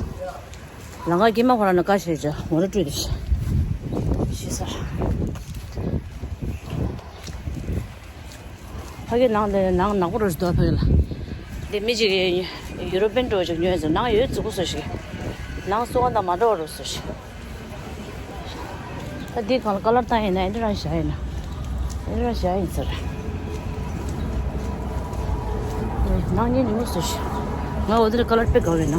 ལམ་ཁ་དཀྱིལ་མ་ཁོ་རང་ལ་བཀག་ཤག་ཅོ་ངོ་ར་སྤྲོད་དེ་ཤག་ཤི་ས། ཕ་གི་ནང་དེ་ནང་ནག་པོ་རུ་འདུག་ཕ་གི་ལ། དེ་མི་ཅིག་ཡུ་རོ་པན་འགྲོ་ཅིག་ཉོས་ཟེར། ནང་ཡོད་རྫིག་པོ་བཟོ་ཞིག་ནང་སོང་ང་དང་མ་འགྲོ་བ་རུ་བཟོ་ཞིག་ད་འདི་གང་ལ་ཀ་ལར་བཏང་ཡིན་ན་ཨེ་འདྲ་རང་བཞག་ཡིན་ན། ཨེ་འདྲ་རང་བཞག་ཡིན་ཟེར། ནང་ཉིན་ཉུང་ཟེར་ཞིག་ང་འོ་དེ་ལ་ཀ་ལར་དཔེ་དགའ་བས་ན།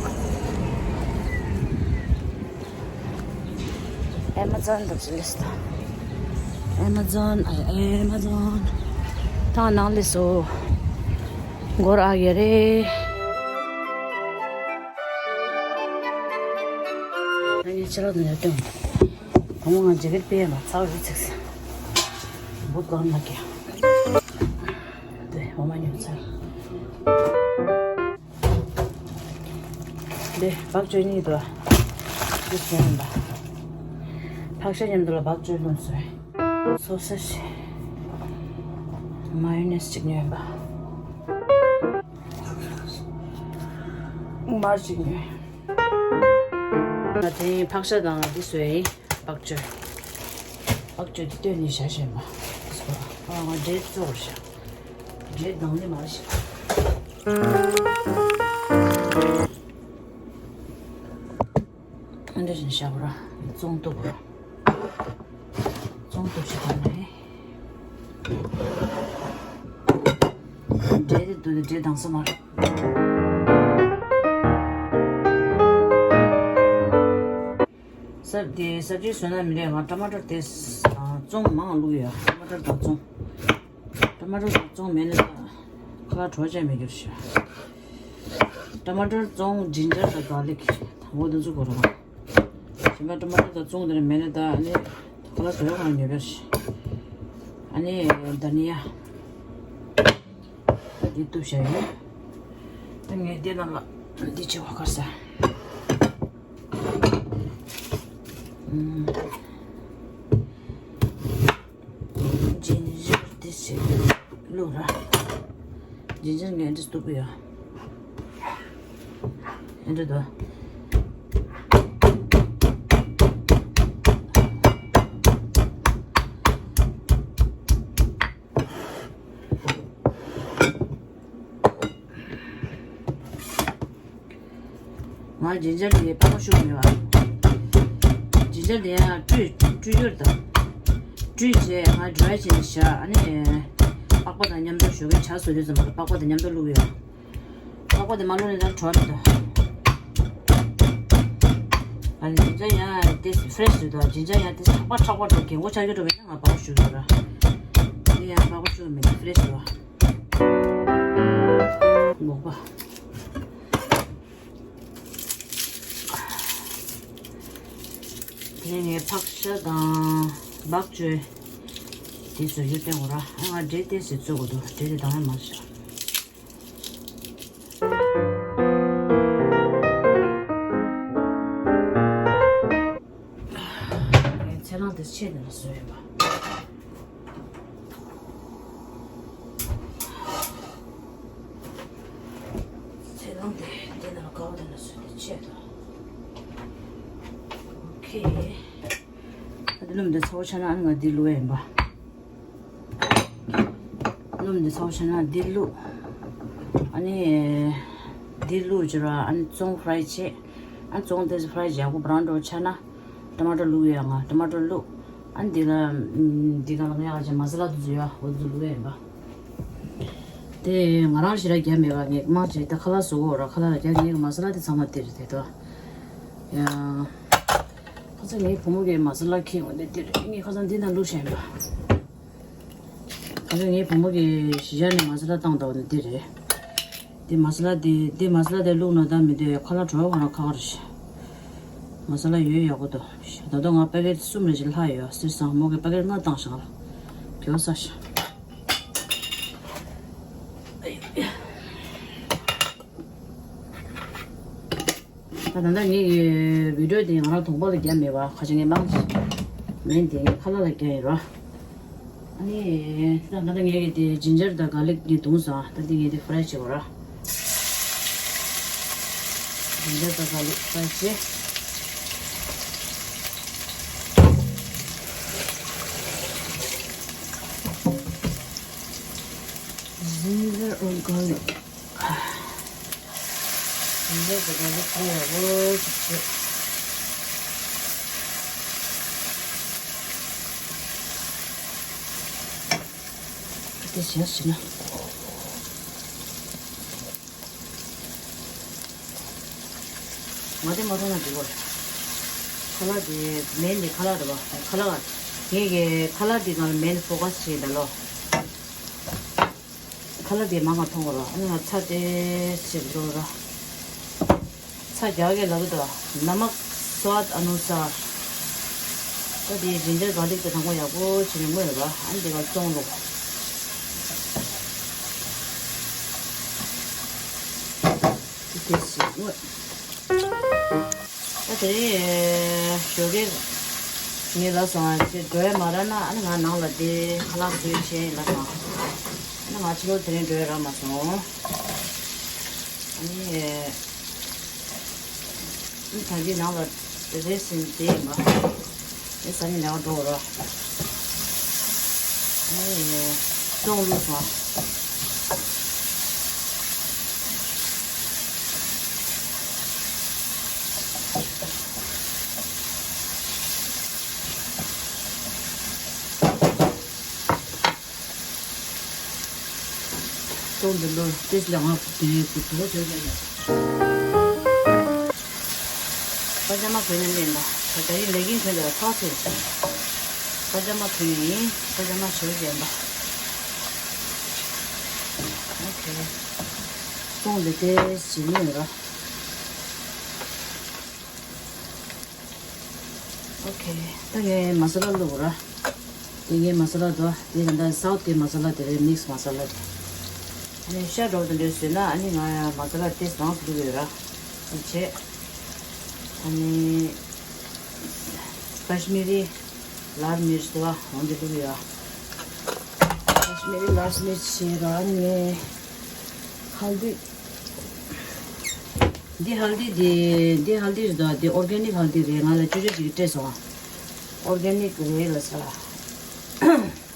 ཨེ་མ་ཛོན་འགྲོ་ཅི་ལས་ད། ཨེ་མ་ཛོན་ཨེ་ཨེ་མ་ཛོན། ད་ནང་ལས་སོ། སྒོར་ཨ་གེ་རེད། ཨ་ནི་ཅི་ལ་དུ་ཡ་ཏོན། གོང་ང་ཇེ་ཀེད་པེ་ཡ་མ་ཚ་བ་རུ་ཚིགས། བུ་གང་ན་ཀྱ། དེ་འོ་མ་ཉོ་ཚར། འདི་བག་བཅོས་གཉིས་འདུག་འདི་བཟོས་ཡིན་པ། ཕག་ཤ་མཉམ་དུ་ལ་བག་བཅོས་ལོན་བཟོས། སོ་སེ་ཇི། མ་ཡོ་ནེ་སི་གཅིག་ཉོས་ཡིན་པ། མར་གཅིག་ཉོས། ང་དེ་ཕག་ཤ་དང་འདི་བཟོས་ཡིན། བག་བཅོས། བག་བཅོས་འདི་བཏོན་ནས་བཞག་བཞིན་པ། ཨ་ང་འབྲས་བཙོ་བར་བཞག་འབྲས་དང་ནི་མ་ཞིག་ཨ་འདྲ་བཞིན་བཞག་པ་ར་བཙོང་ཐུབ་པ། བཙོང་ཐུབ་ཞིག་གོ་ནས། འབྲས་དེ་དུ་ནི་འབྲས་དང་སོ་མ་རེད། སབ་དེ་སབ་ཇི་བཟོས་ན་མི་ལས་ང་ཊ་མ་ཊར་དེ་བཙོང་མང་བླུགས་ཡོད། ཊ་མ་ཊར་དང་བཙོང་། ཊ་མ་ཊར་དང་བཙོང་མེད་ན་ད་ཁ་ཁྲོ་ཆ་མེད་རྒྱུ་ཞིག་ཊ་མ་ཊར་བཙོང་ཇིན་ཇར་དང་གར་ལིག་དང་པོ་དེ་ཚོ་དགོས་རེད་བ། གཞན་པ་ཊ་མ་ཊར་དང་བཙོང་དེ་འདྲ་མེད་ན་ད་ཨ་ནི་ཁ་ལག་དོ་ཡོག་ཁང་ཉོ་རྒྱུ་ཞིག་ཨ་ནི་དྷ་ནི་ཡ། ད་འདི་གཏུབ་བཞག་ཡོད། ད་ངས་འདི་ནང་ལ་འདི་བྱེད་བ་ཁ་ས། ཇིན་ཇར་འདི་ཞིག་བླུགས་ར། ཇིན་ཇར་ངས་འདི་གཏུབ་ཡོད། འདི་འདུག་ང་ཇིན་ཇར་དེ་པགས་པ་བཤུ་གི་མེད་པ། ཇིན་ཇར་དེ་ཡང་བཀྲུས་བཀྲུས་རྒྱུར་དང་། བཀྲུས་བྱས་ང་ཌ་རའི་བྱས་ནས་བཞག་ཨ་ནི། པགས་པ་དང་མཉམ་དུ་ཞོགས་ཀས་ཇ་བཟོ་དུས་ཙམ་པ་ལ་པགས་པ་དང་མཉམ་དུ་བླུགས་ཡོད། པགས་པ་དེ་མ་བླུགས་ནས་ད་བྲོ་མི་འདུག་ཨ་ནི་ཇིན་ཇར་ཡང་དེ་ཕེ་རེ་ཤི་རེད་དོ། ཇིན་ཇར་ཡང་དེ་ཁྲག་པ་ཁྲག་པ་འགྲོ་རྒན་གོག་ཆགས་རྒྱུ་འགྲོ་བས་ན་ང་པགས་པ་བཤུ་གི་ར། དེ་ཡང་པགས་པ་བཤུ་གི་མེད་ཕེ་རེ་ཤི་རེད་བ། ངོགས་པ། དེ་ནས་ངས་ཕག་ཤ་དང་སྦག་ཅོའི་དེ་བཟོ་རྒྱུ་བསྟན་དགོས་ར། ཨ་ང་འབྲས་ཏོག་ཙམ་བཙོས་དགོས་འདུག་འབྲས་དེ་དང་ཡང་མ་བྱ། ངས་ཚལ་སླང་དེ་ཕྱེ་ནས་བཟོས་ཡིན་པ། ཚལ་སླང་དེ་འདི་ནང་ལ་དཀར་པོ་དེ་ནང་བཟོས་ཏེ་ཕྱེ་དང་། ཨོ་ཁེ། ཨ་དེ་ལུམ་དེ་ཚ་བོ་ཆ་ན་ཨ་ནི་ང་འདི་བླུགས་ཡིན་པ། ལུམ་དེ་ཚ་བོ་ཆ་ན་འདི་བླུགས། ཨ་ནི། འདི་བླུགས་བྱས་ར་ཨ་ནི་བཙོང་ཕ་རའི་བྱས། ཨ་བཙོང་དེ་ཕ་རའི་བྱས་ཡག་པོ་བྷ་རའུན་འདྲ་བོ་ཆ་ན། ཊ་མ་ཊོ་བླུགས་ཡོད་ང་ཊ་མ་ཊོ་བླུགས། ཨ་ནི་འདི་ལ། འདི་ག་ལ་ངས་ཨ་ཅག་མ་ས་ལ་དེ་ཚོ་ཡོད་འོ་དེ་ཚོ་བླུགས་ཡོད་པ། དེ་ང་རང་ཞེ་དྲག་རྒྱག་མེད་པ་ངས་མང་ཆེ་ད་ཁ་ལག་བཟོ་གི་ཡོད་ར། ཁ་ལག་ལ་རྒྱག་ངས་མ་ས་ལ་དེ་ཚང་མ་དེ་རེད་དེ་དོ། ཡ། ཁ་སང་ངའི་བུ་མོ་གིས་མ་ས་ལ་ཁྱེར་འོང་དེ་དེ་རེད། ངས་ཁ་སང་འདི་ནང་བླུགས་བཞག་ཡིན་པ། ཁ་སང་ངའི་བུ་མོ་གིས་གཞིས་ཆགས་ནས་མ་ས་ལ་བཏང་དང་འདི་རེད། འདི་མ་ས་ལ་འདི་འདི་མ་ས་ལ་དེ་བླུགས་ན་ད་མི་འདོད་ཡ། ཁ་ལག་བྲོ་བ་ཁོ་རང་ཁ་ཁ་རེད་ཤག་མ་ས་ལ་ཡོད་ཡག་པོ་འདུག་ད་དུང་ང་པེ་ཀེ་ཊི་གསུམ་རེ་ཞིག་ལྷག་ཡོད། སྲིད་སང་མོ་གིས་པེ་ཀེ་ཊི་ལྔ་བཏང་ཤག་ལ། གྱོ་ས་ཤག་ད་ད་ལྟ་ངེད་ཀྱི་བི་ཌིའོ་དེ་ང་རང་གདོང་པ་ལ་བརྒྱབ་མེད་པ། ཁ་ཅིག་ངས་མང་ཆེ་མེད་དེ་ངས་ཁ་ལག་ལ་བརྒྱབ་ཡིན་རོ། ཨ་ནི་ད་ད་ལྟ་ངེད་ཀྱི་དེ་ཇིན་ཇར་དང་གྷར་ལིག་དེ་བརྡུངས་སོང་། ད་འདི་ངས་དེ་ཕ་རའི་བྱེད་དགོས་ར། ཇིན་ཇར་དང་གྷར་ལིག་ཕ་རའི་བྱེད། ཇིན་ཇར་འོར་གྷར་ལིག་འདི་འདྲ་ཟེར་ག་ལེ་ཁུ་ཡག་པོ་ཞིག་བྱེད། དེ་བྱས་ཟིན་ན། ང་དེ་མ་མཐོང་ན་འགྲིག་གོ། ཁ་ལག་དེ་མེན་དེ་ཁ་ལག་རེད་པ། ཁ་ལག་ངེད་ཀྱི་ཁ་ལག་དེ་ནང་ལ་མེན་ཕོ་ཀ་སི་བྱེད་ད་ལོ། ཁ་ལག་དེ་མང་ང་མཐོང་གོ་ར། ཨ་ནི་ང་ཚ་དེ་ཞིག་འགྲོ་ར། ཚ་རྒྱག་གི་ལབ་འདུག་ནམག་སཝཱད་ཨ་ནུ་སཱར། ད་དེ་ཇིན་ཇར་གྷར་ལིག་དེ་དང་པོ་ཡག་པོ་བྱས་ནས་བརྔོས་ར། ཨ་ནི་དེ་ག་བཙོང་ལོ། དེ་དེ་ཞིག་བརྔོས། ད་དེ་རིང་ཞོགས་ཀས་ངས་ལབ་སོང་ང་ཅིག་འགྲོ་ཡ་མ་རག་ན་ཨ་ནི་ང་ནང་ལ་དེ་ཁ་ལག་བཟོས་བྱས་ལབ་སོང་། ཨ་ནི་ང་ཕྱི་ལོགས་དེ་རིང་འགྲོ་ཡ་རག་མ་སོང་། ཨ་ནི། ཨ་ནི་ད་འདི་ནང་ལ་རེ་ཟིན་བསྡད་ཡིན་པ། ཨེ་ས་ནི་ལེགས་འགྲོ་ར། ཨ་ནི་བཙོང་བླུགས་སོང་། ཏོག་འདི་ལོ་ཏེས་ལ་ང་དེ་གུ་དོ་ཅོ་ལ་ཡ། པ་ཇ་མ་གོན་ནས་མེད་ལ། ད་ད་ཡིན་ལས་ཀྱིན་གོན་ལ་ཐག་ཆོད། པ་ཇ་མ་གོན་ཡིན། པ་ཇ་མ་ཞོར་གྱོན་པ། ཨོ་ཁེ། ཏོག་འདི་ཏེས་ཞིག་ཡིན་ར། ཨོ་ཁེ། ད་ངས་མ་ས་ལ་བླུགས་ར། དེ་ངས་མ་ས་ལ་དོ། དེ་ད་ལྟ་སའུ་ཐི་གི་མ་ས་ལ་དེ་རེད། མིག་སི་མ་ས་ལ་དེ། ཨ་ནི་ཤ་འདྲ་བོ་དེ་འདྲ་བཟོས་ན་ཨ་ནི་ང་ཡང་མ་ས་ལ་དེ་མང་དུ་བླུགས་ཡོད་ར། དེ་བྱས། ཨ་ནི་ཀ་ཤི་མི་རི་ལཱལ་མིར་ཆི་དོ་འོང་དེ་བླུགས་ཡོད། ཀ་ཤི་མི་རི་ལཱལ་མིར་ཆི་བྱས་ར། ཨ་ནི་ངས་ཧལ་དི། འདི་ཧལ་དི་འདི་འདི་ཧལ་དི་རེད་དོ། འདི་ཨོར་གེ་ནིག་ཧལ་དི་རེད། ང་ལ་ཅོ་ཅོ་ཅིག་གིས་སྤྲད་སོང་། ཨོར་གེ་ནིག་རེད་ལ་ས།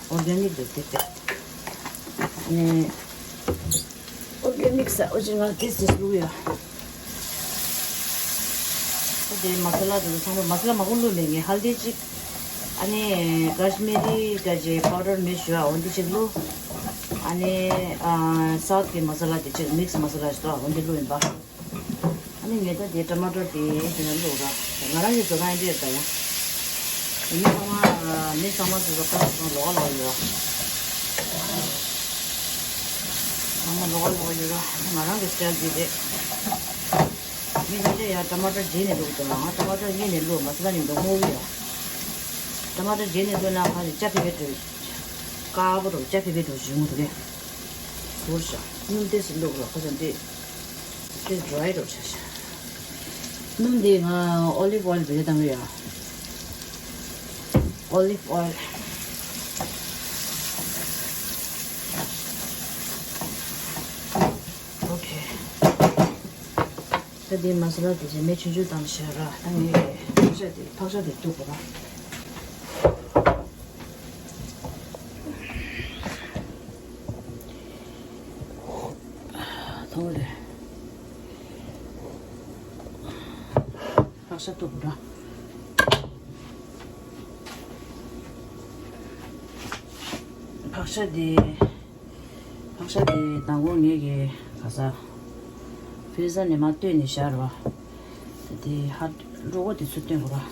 ཨོར་གེ་ནིག་རེད་དེ་དེ། ཨ་ནི་ཨོར་གེ་ནིག་ས་འོ་ཅི་ང་དེ་སི་བླུགས་ཡོད། དེ་མ་ས་ལ་དེ་ཚོ་ཚང་མ་མ་ས་ལ་མང་པོ་བླུགས་མེད། ངས་ཧལ་དི་གཅིག་ཨ་ནི་ཀ་ཤི་མི་རི་ཀ་ཅི་པའུ་ཌར་མེད་ཞུ་ཨ་འོ་འདི་གཅིག་བླུགས། ཨ་ནི་ཨ་སའུཐ་གི་མ་ས་ལ་དེ་གཅིག་མིག་སི་མ་ས་ལ་ཞིག་འདུག་འོ་འདི་བླུགས་ཡིན་པ། ཨ་ནི་ངས་ད་དེ་ཊ་མ་ཊོ་དེ་དེ་ནས་བླུགས་ར། ང་རང་གི་བཟོ་ཁང་ཡིན་དུས་ད་ཡང་། མི་ཚང་མ་མི་ཚང་མ་སོ་སོ་ཁ་ལག་ཚང་མ་ལོགས་ཀ་ལོགས་ཀ་ཡོད་ར། ཚང་མ་ལོགས་ཀ་ལོགས་ཀ་ཡོད་ར། ང་རང་གི་སི་ཊལ་འདི་རེད། མི་ཁ་ཤས་ཡང་ཊ་མ་ཊོ་རྗེས་ནས་བླུགས་འདུག་ང་ཊ་མ་ཊོ་སྔོན་ནས་བླུགས་མ་ཟ་ནི་འདུག་སྔོ་གི་ཡ། ཊ་མ་ཊོ་རྗེས་ནས་བླུགས་ན་ཁ་ནས་སྐྱ་ཕི་ཕི་འགྲོ། དཀར་པོ་འགྲོ་སྐྱ་ཕི་ཕི་འགྲོ་བྱུང་འདུག་གས། ཟུར་བཞག་སྣུམ་ཏོག་ཙམ་བླུགས་རོགས་ཁ་ཚ་འདི། ཏོག་ཙམ་ཌི་རའི་འགྲོ་བྱ་བྱ། སྣུམ་འདི་ང་ཨོ་ལིབ་ཨོ་ཡལ་བེད་སྤྱོད་བཏང་གི་ཡོད། ཨོ་ལིབ་ཨོ་ཡལ། ཨོ་ཁེ། ད་འདི་མ་ས་ལ་དེ་བྱས་མེ་ཆུང་ཆུང་བཏང་བྱས་ར། ད་ངས་ཕག་ཤ་དེ་ཕག་ཤ་དེ་གཏུབ་དགོས་ར། མཐོང་རེད། ཕག་ཤ་གཏུབ་དགོས་ར། ཕག་ཤ་དེ། ཕག་ཤ་དེ་དང་པོ་ངེད་ཀྱིས་ག་ས། ཕི་རི་ཛར་ནས་མར་བཏོན་ནས་བཞག་རོགས། དེ་ཧ། རོ་བོ་དེ་ཚུར་བཏོན་དགོས་ར།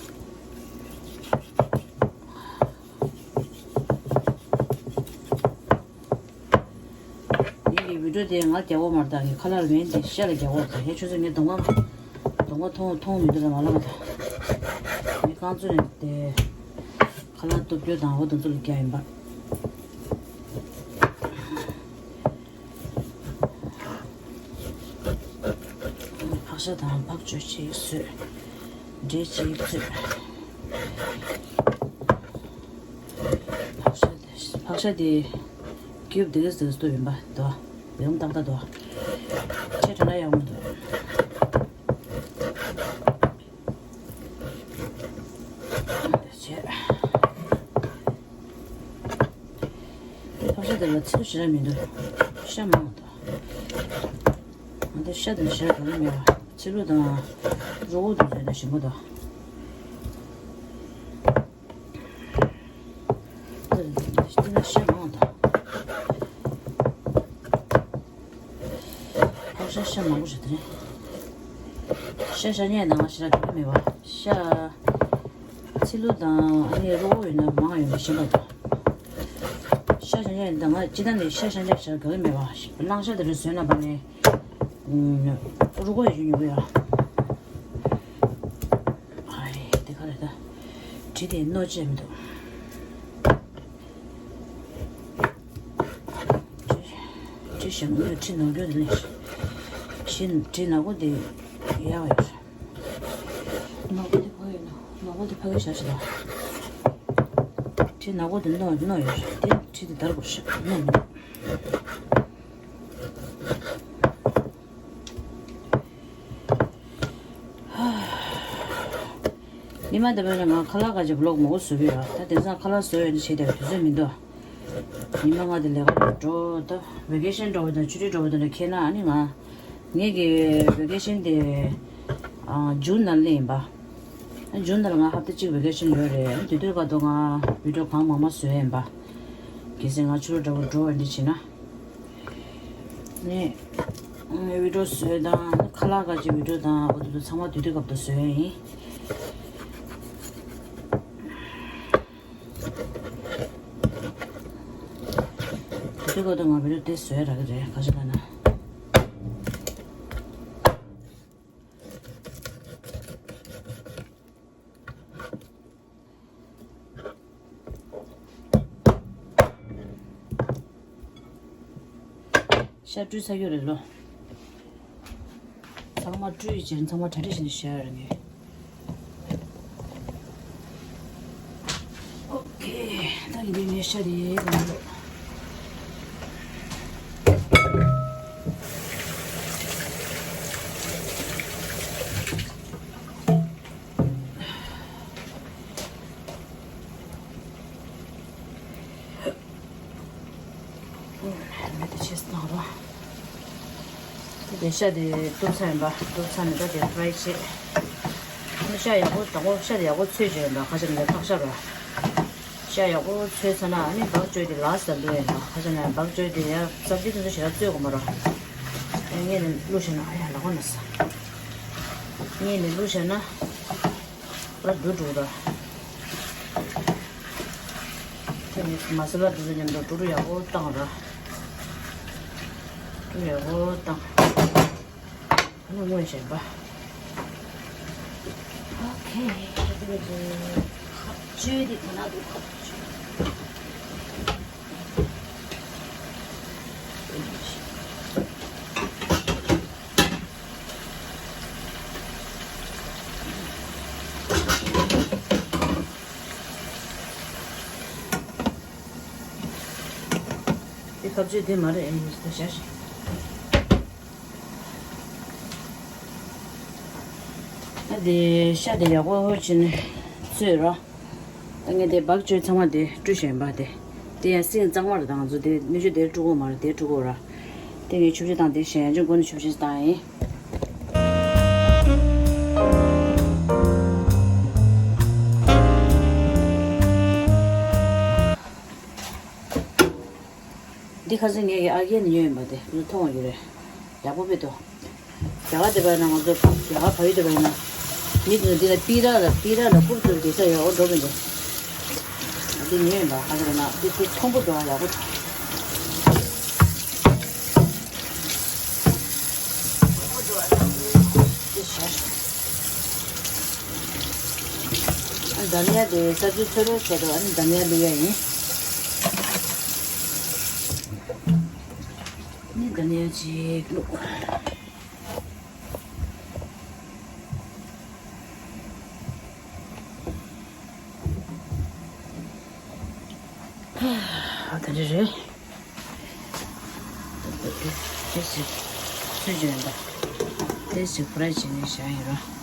ངེད་ཀྱི་བི་ཌིའོ་དེ་ང་རྒྱག་གོ་མ་རེད། ད་ངས་ཁ་ལག་མིན་དེ་ཤ་ལ་རྒྱག་གོ་རེད། ད་ཡ་ཆུ་ཚོད་ངས་གདོང་པ། གདོང་པ་མཐོང་མཐོང་མི་འདུག་ལ་མ་ལ་མ་ད། ངས་རྐང་བཙུགས་ནས་དེ། ཁ་ལག་གཏུབ་རྒྱུ་དང་འོ་དེ་ཚོ་ལ་རྒྱག་ཡིན་པ། ཕག་ཤ་དང་ཕག་མཆོད་ཅིག་བཟོས། འབྲས་ཅིག་བཟོས། ཕག་ཤ་དེ་ཕག་ཤ་དེ་ཀིའུབ་དེ་ག་ཙམ་དེ་ག་ཙམ་ཡིན་པ་དོ། ཡོང་ཏག་ཏག་དོ། ཆེ་དྲགས་ན་ཡག་མི་འདུག་བྱས། ཕག་ཤ་དེ་ལ་ཚིལ་ཞེ་དྲག་མི་འདུག་ཤ་མང་བ་དང་། ང་ཚོ་ཤ་དང་ཞེ་དྲག་ག་ལ་མེད་པ། ཚིལ་ལུ་དང་རོ་བོ་དང་བཟོས་ན་ཞིམ་པོ་འདུག་དེ་ལ་ཤ་མང་བ་དང་། ཕག་ཤ་ཤ་མང་པོ་ཞིག་དེ་རེད། ཤ་ཤ་ཉལ་ནང་ཞེ་དྲག་ག་ལ་མེད་པ། ཤ། ཚིལ་ལུ་དང་ཨ་ནི་རོ་བོ་ཡོད་ན་མང་ཡོད་ན་ཞིམ་པ་འདུག་ཤ་ཞང་ཞང་ཡིན་ད་ང་སྤྱི་བཏང་ནས་ཤ་ཞང་ཞང་ཞེ་དྲག་ག་ལ་མེད་པ། གླང་ཤ་དེ་རུ་བཟོས་ན་བ་ནས་རུ་ཁོག་ཡོད་ཉུང་གི་ཡ། ཨ་རེ་དེ་ག་རེད་ད། དྲི་དེ་རྣོ་ཆེ་མི་འདུག་དྲི་ཞིམ་པོ་དྲི་ནོར་རྒྱུ་དེ་ལས། དྲི་དྲི་ནག་པོ་དེ་ཡག་ཡོད། ནག་པོ་དེ་ཕ་གི་ནག་པོ་དེ་ཕ་གི་ཞག་ཞིག་ལ། དེ་ནག་པོ་དེ་རྣོ་རྣོ་ཡོད་རེད་དེ་དྲི་དེ་དར་དགོས་ཤག་རྣོ་མི་འདུག་ཉི་མ་འདི་པ་ནས་ང་ཁ་ལག་ཁ་ཅིག་བི་ལོག་མང་པོ་བཟོ་གི་ཡོད། ད་དེང་སང་ཁ་ལག་བཟོ་ཡོད་ནི་བྱེད་བསྡད་པའི་དུས་ཚོད་མི་འདུག་ཉི་མ་ལྔ་དེ་ལས་ཀ་ལ་འགྲོ། ད་ཝེ་ཀེ་ཤན་འགྲོ་བ་དང་ཆུ་ཚོད་འགྲོ་བ་དང་འཁེལ་ན་ཨ་ནི་ང་། ངེད་ཀྱི་ཝེ་ཀེ་ཤན་དེ་ཨ་ཇུན་ནང་ལ་ཡིན་པ། ཨ་ཇུན་ནང་ལ་ང་ཧབ་ཏ་གཅིག་ཝེ་ཀེ་ཤན་ཡོད་རེད། དེ་དུས་སྐབས་དུ་ང་བི་ཌིའོ་གང་མང་མང་བཟོས་ཡིན་པ། གལ་སྲིད་ང་ཕྱི་ལོགས་འདྲ་བོ་འགྲོ་བ་འདི་བྱེད་ན། ནས་ངའི་བི་ཌིའོ་བཟོས་དང་ཁ་ལག་ཁ་ཅིག་བི་ཌིའོ་དང་འོ་དེ་ཚོ་ཚང་མ་དུས་དུས་སྐབས་དུ་བཟོས་ཡིན། དེ་གོ་ད་ང་བི་ཌིའོ་དེ་བཟོས་རག་གི་རེད་ག་ཅི་ལ་ན། ཤ་བཀྲུས་ཚར་ཡོད་རེད་ལོ། ཚང་མ་བཀྲུས་བྱས་ཚང་མ་གྲ་སྒྲིག་བྱས་ནས་བཞག་ཡོད་རེད་ངས། ཨོ་ཁེ། ད་ཡིན་དུས་ངས་ཤ་དེ་གང་འདུག་ལ་དེ་ཆེས་གནང་རོགས། དེ་ཤ་དེ་གཏུབ་ཚར་ཡིན་པ། གཏུབ་ཚར་ནས་ད་དེ་ཕ་རའི་བྱེད། ཤ་ཡག་པོ་དང་པོ་ཤ་དེ་ཡག་པོ་འཚོས་བྱས་ཡིན་པ་ཁ་ཤས་ནས་ལྷག་ཤ་ར། ཤ་ཡག་པོ་འཚོས་ཚར་ན་ཨ་ནི་བག་བཅོས་དེ་ལ་ཟ་འདུག་ཡིན་པ་ཁ་ཤས་ནས་བག་བཅོས་དེ་ཡ་སབ་ཇི་དེ་ཚོ་ཞེ་དྲག་བཙོས་དགོས་མ་ར། ངས་ནས་བླུགས་བྱས་ན་ཨ་ཡ་ལག་པ་ན་ཟ། ངས་ནས་བླུགས་བྱས་ན་པུ་ར་འདུ་འགྲོ་ར། དེ་ནས་མ་ས་ལ་དེ་ཚོ་མཉམ་དུ་འགྲོ་འགྲོ་ཡག་པོ་བཏང་ར། འགྲོ་ཡག་པོ་བཏང་། ཨ་ནི་སྔོན་བྱས་པ། ཨོ་ཁེ། བཅོས་ཏེ་དེ་ན་འདུག་ཁ་བཅོས། དེ་ཁ་བཅོས་དེ་མ་རེད་ཨེ་ཡིན་ཟེར་བཞག་ཤིག་ཨ་དེ་ཤ་དེ་ཡག་པོ་ཧོ་བྱས་ནས་བཙོས་རོགས། ད་ངས་དེ་བག་བཅོས་ཚང་མ་དེ་བཀྲུས་བཞག་ཡིན་པ་དེ། དེ་ཡང་སྲིན་གཙང་མ་རེད་ད་ང་ཚོ་དེ་སྣོད་བཅུད་དེ་བཀྲུ་གོ་མ་རེད་དེ་བཀྲུ་གོ་ར། དེ་ངས་ཆུ་བཞི་དང་དེ་གཞན་ཡང་ཅུང་སྒོ་ནས་ཆུ་བཞི་བཏང་ཡིན། འདི་ཁ་སང་ངས་ཀྱི་ཨ་རྒན་ཉོས་ཡིན་པ་དེ་ཁོ་ཚོ་མཐོང་བ་ཡོད་རེད། ཡག་པོ་དཔེ་འདུག་རྒྱ་གར་དེ་པ་ཡིན་ན་ང་ཚོ་རྒྱ་གར་བལ་ཡུལ་དེ་པ་ཡིན་ན་མི་དེ་ཚོ་འདི་ལ་པི་ར་ལ་པི་ར་ལ་ཀུར་ཀུར་འདུག་ས་ཡོད་འོ་འགྲོ་མི་འདུག་འདི་ཉོས་ཡིན་པ་ཁ་སང་ན་འདི་ཁོ་ཚོང་པོ་འདུག་ཨ་ཡག་པོ་འདུག་ཨ་དམ་ཡ་དེ་ས་བཅུ་ཚོ་རོ་ཚོ་དོ་ཨ་ནི་དམ་ཡ་ལུ་ཡ་ཡིན། ནི་དམ་ཡ་ཅིག་ལུག་ད་འདི་རེད། ཏོག་ཙམ་ཚོད་ཅན་དང་ཏོག་ཙམ་ཕ་ར་བྱས་ནས་བཞག་ཡིན་རོགས།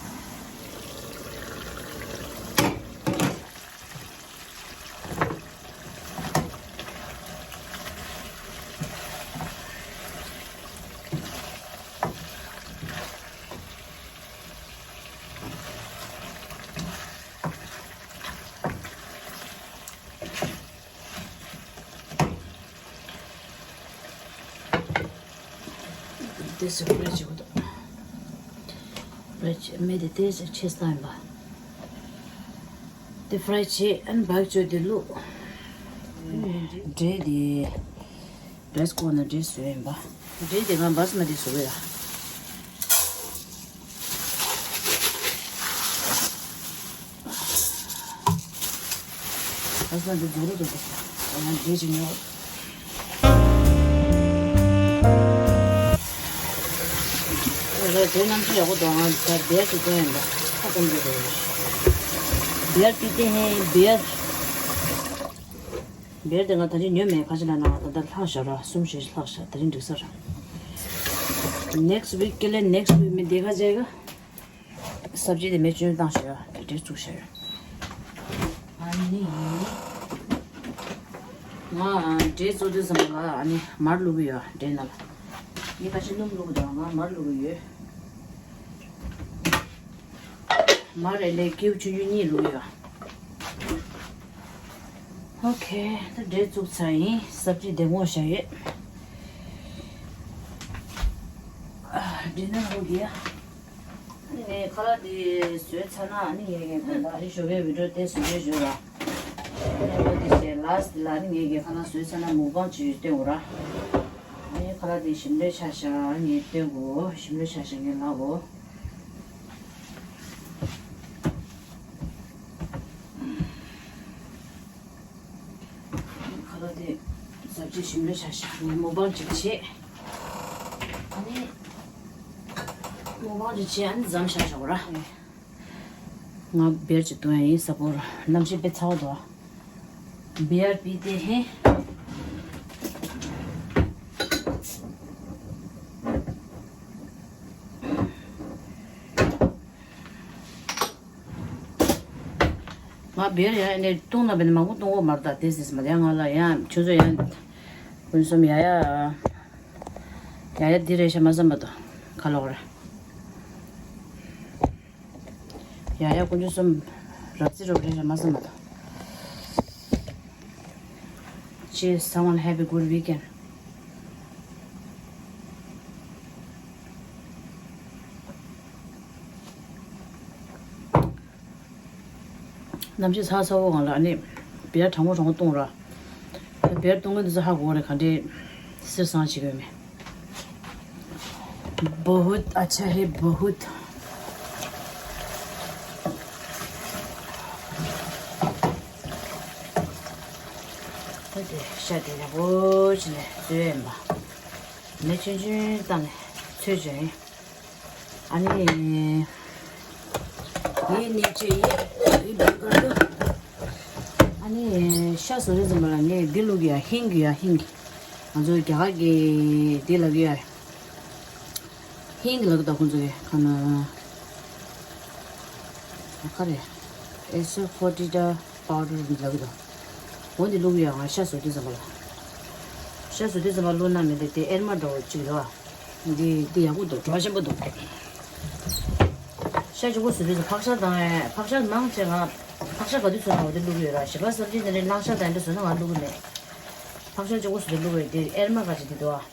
ཏོག་ཙམ་ཕ་ར་བྱེད་དགོས་འདུག་ཕ་ར་བྱེད་མེ་དེ་ཏོག་ཙམ་ཆེ་སྟངས་ཡིན་པ། དེ་ཕ་ར་བྱེད་ཨ་ནི་བག་བཅོས་དེ་བླུགས། འབྲས་དེ་རེས་ཀོ་ནི་འབྲས་བཟོས་ཡིན་པ། འབྲས་དེ་ང་བ་སི་མ་ཏི་བཟོ་གི་ཡ། བ་སི་མ་ཏི་བཟོ་རུ་འདུག་ང་འབྲས་ཅིག་ཉོ། རེད་དེ་རྣམ་ཤེས་ཡག་པོ་འདུག་ང་ད་བེར་ཅིག་བཏོན་ཡིན་པ་ཁ་སྐོམ་གྱི་རེད། བེར་དེ་དེ་ཧེ་བེར། བེར་དེ་ང་ད་རིང་ཉོས་མེད་ཁ་ཆེ་ན་ན་ད་ལྟ་ལྷག་བཞག་ར་གསུམ་བཞི་ལྷག་བཞག་ད་རིང་འགྲིག་ས་ར། next week ཀི་ལེ་next week མི་འདི་ཁ་ཆེ་ག་སབ་ཇི་དེ་མེ་ཅུན་བཏང་བཞག་ཡོད་དེ་འབྲས་བཙུགས་བཞག་ཡོད། ཨ་ནི་ང་འབྲས་བཙུགས་དུས་ཙམ་པ་ལ་ཨ་ནི་མར་བླུགས་གི་ཡོད་འབྲས་ནང་ལ། ངས་ཁ་ཆེ་སྣུམ་བླུགས་གི་འདུག་ང་མར་བླུགས་གི་ཡོད། མར་རེ་ལས་ཀིའུ་ཆུང་ཆུང་གཉིས་བླུགས་ཡོད། ཨོ་ཁེ། ད་འབྲས་བཙུགས་ཚར་ཡིན། སབ་ཇི་དེ་ངོ་བཞག་ཡོད། ཨ། འབྲས་ནང་བླུགས་ཡ། ངས་ཁ་ལག་དེ་བཟོས་ཚར་ན་ཨ་ནི་ངས་ངས་གོན་པ་ཨ་ནི་ཞོགས་པའི་བི་ཌིའོ་དེ་བཟོས་བཟོས་བཟོས་ལ། ཨ་ནི་ཨོ་དེ་བྱས་ལ་སི་ལ་ཨ་ནི་ངས་ངས་ཁ་ལག་བཟོས་ཚར་ན་མུག་པང་བྱེད་རྒྱུ་སྟོན་དགོས་ར། ཨ་ནི་ཁ་ལག་དེ་ཞིམ་རས་ཆགས་ཤག་ངས་སྟོན་དགོས་ཞིམ་རས་ཆགས་ཤག་ངས་ལབ་དགོས། ཁ་ལག་དེ་ཟབ་ཅིག་ཞིམ་རས་ཆགས་ཤག་ངས་མུག་པང་ཅིག་བྱེད། ཨ་ནི་མུག་པང་ཅིག་བྱེད་ཨ་ནི་མཚམས་བཞག་བཞག་ར། ང་བེར་ཅིག་བཏོན་ཡིན་ས་པོར་གནམ་གཤིས་དཔེ་ཚ་བ་འདུག་བེར་པི་ཏེ་ཧེ། ང་བེར་ཡང་ནས་བཏུང་ན་བེར་མང་པོ་བཏུང་གོ་མ་རེད་ད་དེ་ཟེར་མ་ཡང་ང་ལ་ཡང་ཁྱོད་ཚོ་ཡང་ཀུན་གསུམ་ཡ་ཡ་ཡ་ཡ་འདི་རེད་ཤ་མ་བསམ་པ་དང་ཁ་ལོག་རེད། ཡ་ཡ། དཀོན་མཆོག་གསུམ། རབ་བརྩི་རོགས་རེད་རེད་མ་བསམ་མ་ད། Cheers, someone have a good weekend. གནམ་གཤིས་ཚ་ཚ་བོ་གང་ལ་ཨ་ནི་བེར་གྲང་མོ་གྲང་མོ་གཏོང་ར། བེར་གཏོང་མཁན་དེ་ཚོ་ཧ་གོ་རེད། ག་འདྲའི་སེར་སང་བྱེད་དགོས་མེད། बहुत अच्छा है, बहुत। ད་དེ་ཤ་དེ་ཡག་པོ་བྱས་ནས་བཟོས་ཡིན་པ། མེ་ཆུང་ཆུང་བཏང་ནས་ཚོས་བྱས་ཡིན། ཨ་ནི། ཡིན་ནི་ཅི་ཡིན། ཡིན་པའི་སྐོར་དུ། ཨ་ནི་ཤ་བཟོ་དུས་ཙམ་པ་ལ་ངས་འདི་བླུག་གི་ཡ། ཧིང་གི་ཡ། ཧིང་གི། ང་ཚོ་རྒྱ་གར་གི་འདི་ལབ་ཀྱི་ཡ། ཧིང་གི་ལབ་ཀྱི་ད་ཁོང་ཚོ་གི་ག་ན། ག་རེ། ཨེ་སི་ཕོ་ཊེ་ཊོ་པའོ་ཌར་ལབ་ཀྱི་ད། འོ་འདི་བླུག་གི་ཡ། ང་ཤ་བཟོ་དུས་ཙམ་པ་ལ། ཤ་བཟོ་དུས་ཙམ་པ་བླུག་ན་མི་འདི་དེ་ཨེར་མ་འདྲ་བོ་ཅིག་རེད་བ། འདི་འདི་ཡག་པོ་འདུག་གྲོགས་ཆེན་པོ་འདུག་ཤ་གཅིག་པོ་བཟོ་དུས་སུ་ཕག་ཤ་དང་ཕག་ཤ་མང་ཆེ་ང་ཕག་ཤ་ག་དུས་བཟོ་ན་འོ་དེ་བླུག་ཡོད་ར། ཞིམ་པ་སབ་ཇི་དེ་འདྲའི་གླང་ཤ་དང་འདྲ་བཟོ་ན་ང་བླུག་གི་མེད། ཕག་ཤ་གཅིག་པོ་བཟོ་དུས་བླུག་ཡོད། དེ་ཨེར་མ་ག་ཅིག་དེ་འདུག་ཨ།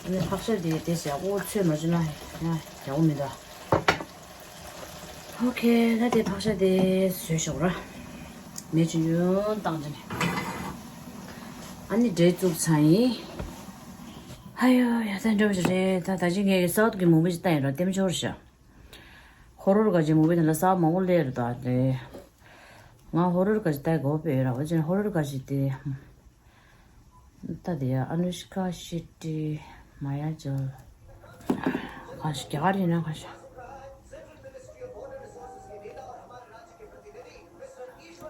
ཨ་ནི་ཕག་ཤ་དེ་དེ་ཡག་པོ་ཚོས་མ་བྱུང་ན་ཡང་ཡག་པོ་མི་འདུག་ཨ། ཨོ་ཁེ། ད་དེ་ཕག་ཤ་དེ་བཟོས་ཤོག་ར། མེ་ཆུང་ཆུང་བཏང་བྱས་ནས། ཨ་ནི་འབྲས་བཙུགས་ཚར་ཡིན། ཧ་ཡོ་ཡ། ད་འདྲ་བོ་ཞིག་རེད། ད་ད་ཅི་ངས་སའུཐ་གི་མུ་བི་ཅིག་བལྟས་ཡིན་ར། ལྟད་མོ་ཆོག་རེད་ཤག་ཧོ་རོར་ག་ཅིག་མུ་བི་དེ་ལ་གསར་པ་མང་པོ་སླེབས་རེད་ད་དེ། ང་ཧོ་རོར་ག་ཅིག་ལྟ་དགོས་པས་ར། འོ་ཅན་ཧོ་རོར་ག་ཅིག་དེ། ད་དེ་ཡ་ཨ་ནུ་ཤི་ཀ་ཤེ་ཏི། མ་ཡ་ཇལ། གང་ཞིག་རྒྱ་གར་ཡིན་ན་གང་ཞིག་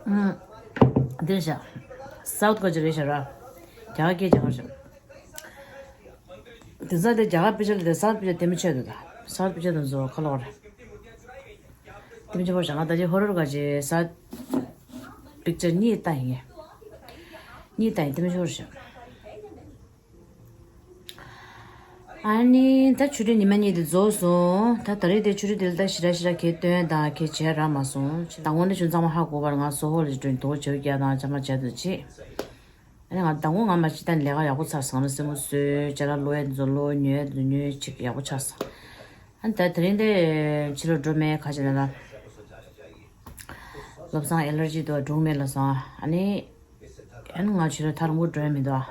ཨང་། འདིར་བཞག་སའུཐ་ག་ཅི་རེད་བཞག་ར། རྒྱ་གར་སྐད་རྒྱ་གར་བཞག་དེ་ཚ་དེ་རྒྱ་གར་པི་ཅར་དེ་སའུཐ་པི་ཅར་དེ་མི་ཆད་འདུག་ད་སའུཐ་པི་ཅར་དེ་ཚོ་ཁ་ལོག་རེད། དེ་མི་ཆད་པོ་བཞག་ང་ད་ཅི་ཧོ་རོར་ག་ཅི་སའུཐ་པི་ཅར་གཉིས་ལྟ་ཡིན་ངས། གཉིས་ལྟ་ཡིན། དེ་མི་ཆད་པོ་བཞག་ཨ་ནི་ད་ཆུ་ཚོད་ཉི་མ་གཉིས་དེ་རྫོགས་སོང་། ད་ད་རེས་དེ་ཆུ་ཚོད་དེ་ལ་ད་ཞེ་དྲག་ཞེ་དྲག་གས་སྟོན་དང་གས་བྱས་རག་མ་སོང་། ད་དངོས་གནས་བྱུང་ཚང་མ་ཧ་གོ་བར་ང་སོ་ཧོ་ལ་འགྲོ་དོ་བྱེད་རྒྱ་དང་ཅ་མ་བྱས་དུ་བྱེད། ཨ་ནི་ང་ད་དངོས་ང་མ་ཅི་ད་ནི་ལས་ཀ་ཡག་པོ་ཚར་སོང་། ང་ལ་སེམས་པ་གསོས་ཅ་ལག་ལོ་ཡ་འཛོ་ལོ་ཉོ་ཡ་འཛོ་ཉོ་ཅིག་ཡག་པོ་ཆགས་སོང་། ཨ་ནི་ད་དེ་རིང་དེ་ཕྱི་ལོགས་འགྲོ་མེད་ཁ་ཅིག་ན་ལ། བློ་བཟང་ཨེ་ལར་ཇི་དུ་འགྲོ་མེད་ལ་སོང་། ཨ་ནི། ཨ་ནི་ང་ཕྱི་ལོགས་ཐར་མགོ་འགྲོ་ཡ་མི་འདུག་ཨ།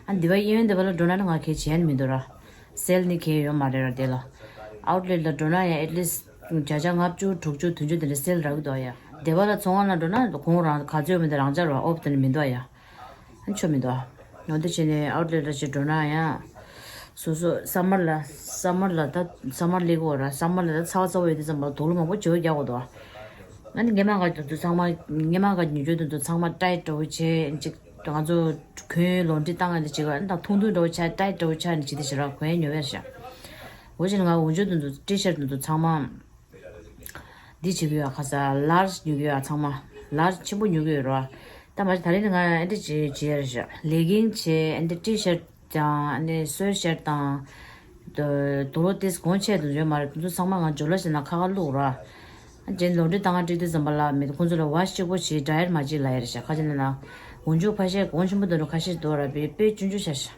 ཨ་ནི་དེ་བ་གཡས་གཡོན་དེ་བ་ལ་འགྲོ་ན་ནི་ང་གས་བྱས་ནི་མི་འདུག་ར། སེལ་ནི་གས་ཡོད་མ་རེད་ར་དེ་ལ། ཨའུཊ་ལེཊ་ལ་འགྲོ་ན་ཡང་ཨེཊ་ལིསཊ་བརྒྱ་ཆ་ལྔ་བཅུ་དྲུག་ཅུ་བདུན་ཅུ་དེ་འདྲ་སེལ་རག་གི་འདུག་ཨ་ཡ། དེ་བ་ལ་ཚོང་ཁང་ལ་འགྲོ་ན་གོང་རང་ག་ཚོད་ཡོད་མི་འདུག་རང་འཇགས་ར་ཨོཕ་དེ་འདྲ་མི་འདུག་ཨ་ཡ། ཆོ་མི་འདུག་ཨ། འོ་འདི་བྱས་ནས་ཨའུཊ་ལེཊ་ལ་ཞིག་འགྲོ་ན་ཡང་། སོ་སོ་སམ་མར་ལ་སམ་མར་ལ་ད་སམ་མར་སླེབས་ཀྱི་ཡོད་ར། སམ་མར་ལ་ད་ཚ་བ་ཚ་བོ་ཡོད་དུས་ཙམ་པ་དུག་ལོག་མང་པོ་བྱེད་རྒྱག་དགོས་འདུག་ཨ། ང་ནི་སྔོན་མ་ག་དུས་ཚང་མ་སྔོན་མ་ག་ཉོ་རྒྱུ་དུས་ཚང་མ་ཊའིཊ་འདྲ་བོ་བྱས་ཅིག་ང་ཚོ་གོན་ལོན་ཌི་རི་བཏང་ཡ་འདི་བྱེད་དགོས་ཨ། ད་ཐུང་ཐུང་འདྲ་བོ་ཆགས་ཊའིཊ་འདྲ་བོ་ཆགས་ནས་བྱེད་དེ་ཞེ་དྲག་གོན་ཉོ་བས་ཤག་འོ་བྱས་ནས་ང་འོག་འཇུག་དུས་ཚོད་ཊི་ཤར་དུས་ཚོད་ཚང་མ། འདི་བྱེད་ཀྱི་ཡོད་ཁ་ས་ལར་ཇི་ཉོ་གི་ཡོད་ཚང་མ། ལར་ཇི་ཆེན་པོ་ཉོ་གི་ཡོད་རོ། ད་མ་གཞི་ད་རེས་ནི་ང་ཨ་འདྲ་བྱེད་བྱེད་ཡ་རེད་ཤག་ལེ་གིང་བྱེད་ཨ་འདྲ་ཊི་ཤར་དང་ཨ་འདྲ་སུའེ་ཤར་དང་། དུ་དུ་ལོ་ཏིས་གོང་ཆེ་དུ་ཡོད་མ་རེད། དུ་ཚོ་ཚང་མ་ང་ཇོ་ལ་ཞིག་ན་ཁ་ཁ་བླུགས་རོ། ཨ་ཇེན་ལོ་འདྲི་ཏང་ང་ཀྲིག་དུས་ཙམ་པ་ལ་མི་དུ་ཁོང་ཚོ་ལ་ཝ་ཤི་གཅིག་པོ་བྱེད་ཌ་ཡར་མ་བྱེད་ལ་ཡ་རེད་ཤག་ཁ་ཅིག་ན་ན་འུ་ཅུ་ཕ་ཤེ་གོང་ཆེན་པོ་དུ་རུ་ཁ་ཤས་དུ་ར་བི་པེ་ཆུང་ཆུང་ཤ་ཤ།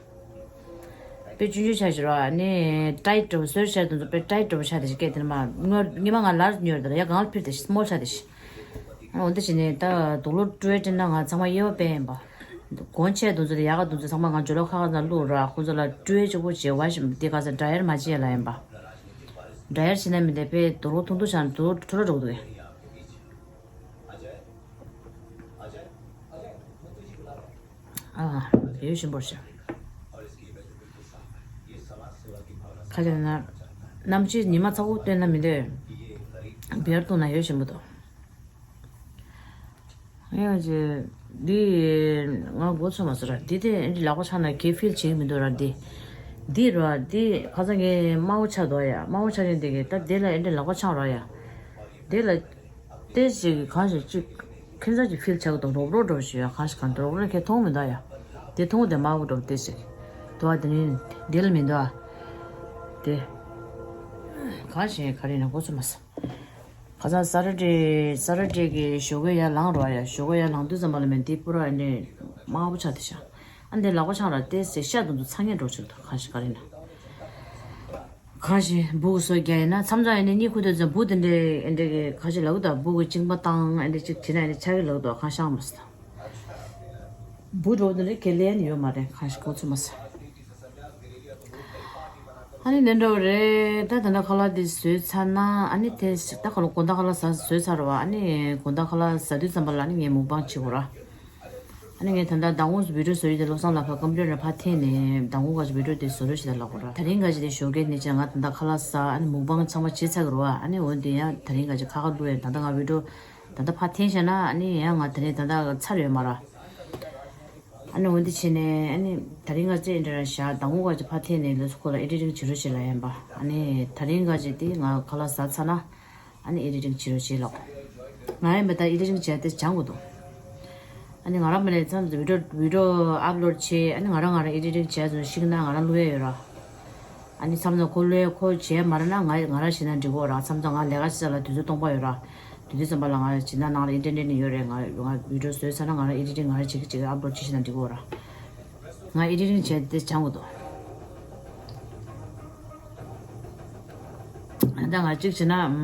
དཔེ་ཆུང་ཆུང་ཆགས་ཤིག་རོ། ཨ་ནི་ཊའིཊ་འདྲ་བོ་སོར་ཤར་དུ་དཔེ་ཊའིཊ་འདྲ་བོ་ཆགས་དེ་ཞིག་སྐད་དེ་ནི་མ་སྔོན་སྔོན་མ་ང་ལར་ཉོས་རེད་ད་ཡ་གང་ལ་ཕིར་དེ་ཞིག་སྨོལ་ཆགས་དེ་ཞིག་འོ་འདི་བྱས་ནས་ད་དུག་ལོག་སྤྲོད་དེ་ན་ང་ཚང་མ་དབྱེ་བ་སྤེལ་ཡིན་པ། གོང་ཆེ་དུ་ཚོ་དེ་ཡག་ག་དུ་ཚོ་ཚང་མ་ང་ཇོ་ལོ་ཁ་ཁ་ན་བླུགས་ར། ཁོ་ཚོ་ལ་སྤྲོད་ཅིག་པོ་བྱེད་བ་ཞིག་དེ་ག་ས་ཌ་ཡར་མ་བྱེད་ལ་ཡིན་པ། ཌ་ཡར་བྱེད་ན་མི་དེ་དཔེ་དུག་ལོག་ཐུང་ཐུང་ཆགས་ནས་དུག་ལོག་འཕྲོ་བརླག་འགྲོ་གི་འདུག་གས། ཨ། ཡོད་ཞིམ་པོ་ཞིག་ཁ་ཅིག་ན། གནམ་གཤིས་ཉི་མ་ཚ་པོ་སྟོན་ན་མི་འདོད། བེར་བཏུང་ན་ཡོད་ཞིམ་པོ་འདུག་ཡང་ཅི། འདི། ང་མགོ་ཚོས་མ་སོང་ར། འདི་དེ་ལག་པ་འཆང་ན་གའི་ཕིལ་བྱེད་ཀྱི་མི་འདུག་ར་འདི། འདི་ར་འདི་ཁ་སང་ངའི་དམར་པོ་ཆགས་འདུག་ཡ། དམར་པོ་ཆགས་ཀྱི་འདི་གི་ད་འདི་ལ་ཨེ་འདྲ་ལག་པ་འཆང་ར་ཡ། འདི་ལ། ཏེ་ཞིག་གང་ཞིག་ཅིག་ཁྱད་མཚར་གྱི་ཕིལ་བྱ་གི་འདུག་རོབ་རོབ་འགྲོ་ཞུ་ཡ། གང་ཞིག་གང་འདུག་རོབ་རོབ་ཁྱེད་མཐོང་མི་འདུག་ཡ། དེ་མཐོང་དེ་དམར་པོ་འགྲོ་ཏེ་ཞིག་འདུག་བ། དེ་ནི་འདི་ལ་མི་འདུག་ཨ། དེ། གང་ཞིག་ག་རེ་ན་གོ་ཚོད་མ་སོང་། ཨ་ས་ས་ར་ཏྲེ་ས་ར་ཏྲེ་གི་ཞོགས་ཀས་ཡར་ལངས་རོགས་ཡ། ཞོགས་ཀས་ཡར་ལངས་དུས་ཙམ་པ་ལ་མེད་འདི་པུ་ར་ཨ་འདྲས་དམར་པོ་ཆགས་དེ་ཤ། ཨ་འདི་ལག་པ་འཆང་ར་ཏེ་ཟེ་ཤ་དུ་དུ་ཚ་ངན་འགྲོ་ཆོག་ད་ཁ་ཤས་ག་རེ་ན། ཁ་ཤས་འབུ་གི་སོ་རྒྱག་ཡིན་ན་མཚམས་མཚམས་ཨ་ནི་གཉིད་ཁུག་དུས་ཙམ་འབུ་དེ་འདྲས་ཨ་འདྲས་གི་ཁ་ཤས་ལག་ད་འབུ་གི་གཅིན་པ་བཏང་ཨ་འདྲས་གཅིག་བྱེད་ན་ཨ་འདྲས་ཆགས་ཀྱི་ལག་ད་ཁ་ཤས་མ་སོ། འབུ་འགྲོ་དེ་འདྲས་ག་ལེ་ཡོད་མ་རེད། ཁ་ཤས་གོ་ཚོད་མ་སོ། ཨ་ནི་ནས་འགྲོ་རེད། ད་ད་ལྟ་ཁ་ལག་འདི་བཟོས་ཚར་ན་ཨ་ནི་དེ་ད་ཁ་ལག་དགོང་དག་ཁ་ལག་ཟ་བཟོས་ཚར་བ། ཨ་ནི་དགོང་དག་ཁ་ལག་ཟ་དུས་ཙམ་པ་ལ་ཨ་ནི་ངས་མུག་བང་བྱེད་དགོས་ར། ཨ་ནི་ངས་ད་ལྟ་ཟླ་ངོ་བི་ཌིའོ་བཟོ་ཡི་དེ་བློ་བཟང་ལགས་ཕར་ཀམ་པུ་ཊར་ནང་ཕར་འཐེན་ནས་ཟླ་ངོ་ག་ཅིག་བི་ཌིའོ་དེ་བཟོ་རོགས་ཞེས་ད་ལབ་དགོས་ར། དེ་རིང་ག་ཅིག་དེ་ཞོགས་ཀས་ནས་ཅང་ང་ད་ལྟ་ཁ་ལག་ཟ་ཨ་ནི་མུག་བང་ཚང་མ་བྱེད་ཚར་གི་རེད་བ། ཨ་ནི་འོན་ཏེ་ཡང་དེ་རིང་ག་ཅིག་ཁ་ཁ་བླུགས་ཡ་ད་ལྟ་ང་བི་ཌིའོ་ད་ལྟ་ཕར་འཐེན་བཞག་ན་ཨ་ནི་ཡང་ང་དེ་རིང་ད་ལྟ་ཚར་ཡོད་མ་ར། ཨ་ནི་འོན་ཏེ་བྱས་ནས་ཨ་ནི་དེ་རིང་ག་ཅིག་འདྲ་ར་བཞག་ཟླ་ངོ་ག་ཅིག་ཕར་འཐེན་ནས་ལོས་སུ་ཁོ་ལ་ཨེ་ཌི་ཊིང་བྱེད་རོགས་ཞེས་ལབ་ཡིན་པ། ཨ་ནི་དེ་རིང་ག་ཅིག་དེ་ང་ཁ་ལག་ཟ་ཚར་ན་ཨ་ནི་ཨེ་ཌི་ཊིང་བྱེད་རོགས་ཞེས་ལབ། ང་ཡིན་པ་ད་ཨེ་ཌི་ཊིང་བྱས་ཏེ་སྦྱང་དགོས་འདུག་ཨ་ནི་ང་རང་མ་ནས་མཚམས་སུ་བི་ཌིའོ་བི་ཌིའོ་ཨབ་ལོཌ་བྱས་ཨ་ནི་ང་རང་ང་རང་ཨེ་ཌི་ཊིང་བྱས་སོང་ཤིག་ན་ང་རང་བླུག་ཡ་ཡོད་ར། ཨ་ནི་མཚམས་མཚམས་ཁོ་བློས་ཁོ་བྱས་མ་རེད་ན་ང་ང་རང་བྱེད་ན་འགྲིག་གོ་ར། མཚམས་མཚམས་ང་ལས་ཀ་བྱེད་ས་ལ་དུས་ཚོད་སྟོང་པ་ཡོད་ར། དུས་ཚོད་ཙམ་པ་ལ་ང་བྱེད་ན་ནང་ལ་ཨིན་ཊར་ནེཊ་ནི་ཡོད་རེད། ང་ང་བི་ཌིའོ་བཟོས་ཚར་ན་ང་རང་ཨེ་ཌི་ཊིང་ང་རང་བྱེད་ཀྱི་བྱེད་ཀྱི་ཨབ་ལོཌ་བྱེད་ཤེས་ན་འགྲིག་གོ་ར། ང་ཨེ་ཌི་ཊིང་བྱས་ཏེ་སྦྱང་དགོས་འདུག་ད་ང་གཅིག་བྱེད་ན་ཨམ་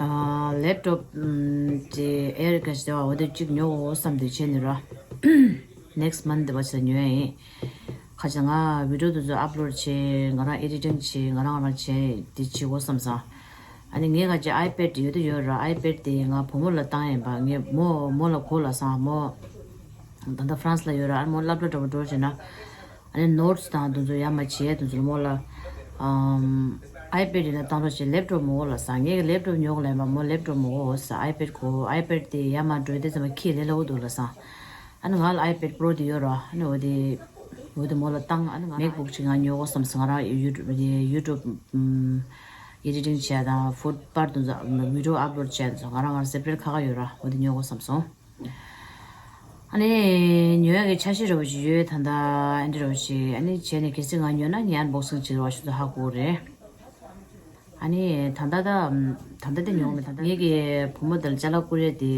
ཨ་ལེབ་ཊོབ་ཨམ་ཀྱི་ཨེར་ག་ཞིག་དེ་བ་འོ་དེ་གཅིག་ཉོ་འོ་བསམ་དུས་བྱས་ནི་ར། ནེག་སི་མན་ཐི་དེ་བ་ཞིག་ཉོ་ཡ་ཡིན། ཁ་ཅིག་ང་བི་ཌིའོ་དེ་ཚོ་ཨབ་ལོཌ་བྱེད་ང་རང་ཨེ་ཌི་ཊིང་བྱེད་ང་རང་ང་རང་བྱེད་དེ་བྱེད་དགོས་བསམ་སོང་། ཨ་ནི་ངས་ཁ་ཅིག་ཨའི་པེཌ་ཡོད་དུ་ཡོད་ར། ཨའི་པེཌ་དེ་ང་བུ་མོ་ལ་བཏང་ཡིན་པ། ངས་མོ་མོ་ལ་གོ་ལབ་སོང་། མོ་ད་ལྟ་ཧྥ་རན་སི་ལ་ཡོད་ར། ཨ་ནི་མོ་སློབ་གྲྭ་འགྲོ་འགྲོ་བྱེད་ན་ཨ་ནི་ནོཊ་སི་དང་དེ་ཚོ་ཡར་མར་བྱེད་དེ་ཚོ་ལ་མོ་ལ་ཨམ་ཨའི་པེཌ་ཡིན་ན་བཏང་རོགས་བྱེད། ལེབ་ཊོབ་མོ་གོ་ལབ་སོང་། ངས་ལེབ་ཊོབ་ཉོ་གོ་ལབ་ཡིན་པ། མོ་ལེབ་ཊོབ་མོ་གོ་ཟེར། ཨའི་པེཌ་གོ་ཨའི་པེཌ་དེ་ཡར་མར་འགྲོ་དེ་ཚང་མ་ཁྱི་ལས་སླ་བོ་འདུག་ལབ་སོང་། ཨ་ནི་ང་ལ་ཨའི་པེཌ་པྲོ་དེ་ཡོད་ར། ཨ་ནི་འོ་དེ་འོ་དེ་མོ་ལ་བཏང་ཨ་ནི་ང་མེག་བུག་ཅིག་ང་ཉོ་དགོས་བསམ་སོང་། ང་རང་ཡུ་ཊུབ་ཡུ་ཊུབ་ཨེ་ཌི་ཊིང་བྱས་དང་ཧྥུཌ་པར་དུ་བི་ཌིའོ་ཨབ་ལོཌ་བྱས་དང་ང་རང་ང་རང་སེ་པ་རེཊ་ཁ་ཁ་ཡོད་ར། འོ་དེ་ཉོ་དགོས་བསམ་སོང་། ཨ་ནི་ཉོ་ཡག་གི་འཆར་གཞི་འདྲ་བོ་ཞིག་ཡོད། ད་ལྟ་ཨ་འདྲ་འདྲ་བོ་ཞིག་ཨ་ནི་བྱས་ནས་གལ་སྲིད་ང་ཉོ་ན་ངས་ཨན་བོག་སིང་བྱེད་རོགས་ཞུ་ཚོད་ཧ་གོ་རེད། ཨ་ནི་ད་ལྟ་ད་ད་ལྟ་དེ་ཉོ་མེད། ད་ལྟ་ངེད་ཀྱི་བུ་མོ་དེར་ཅ་ལག་བསྐུར་ཡས་དེ་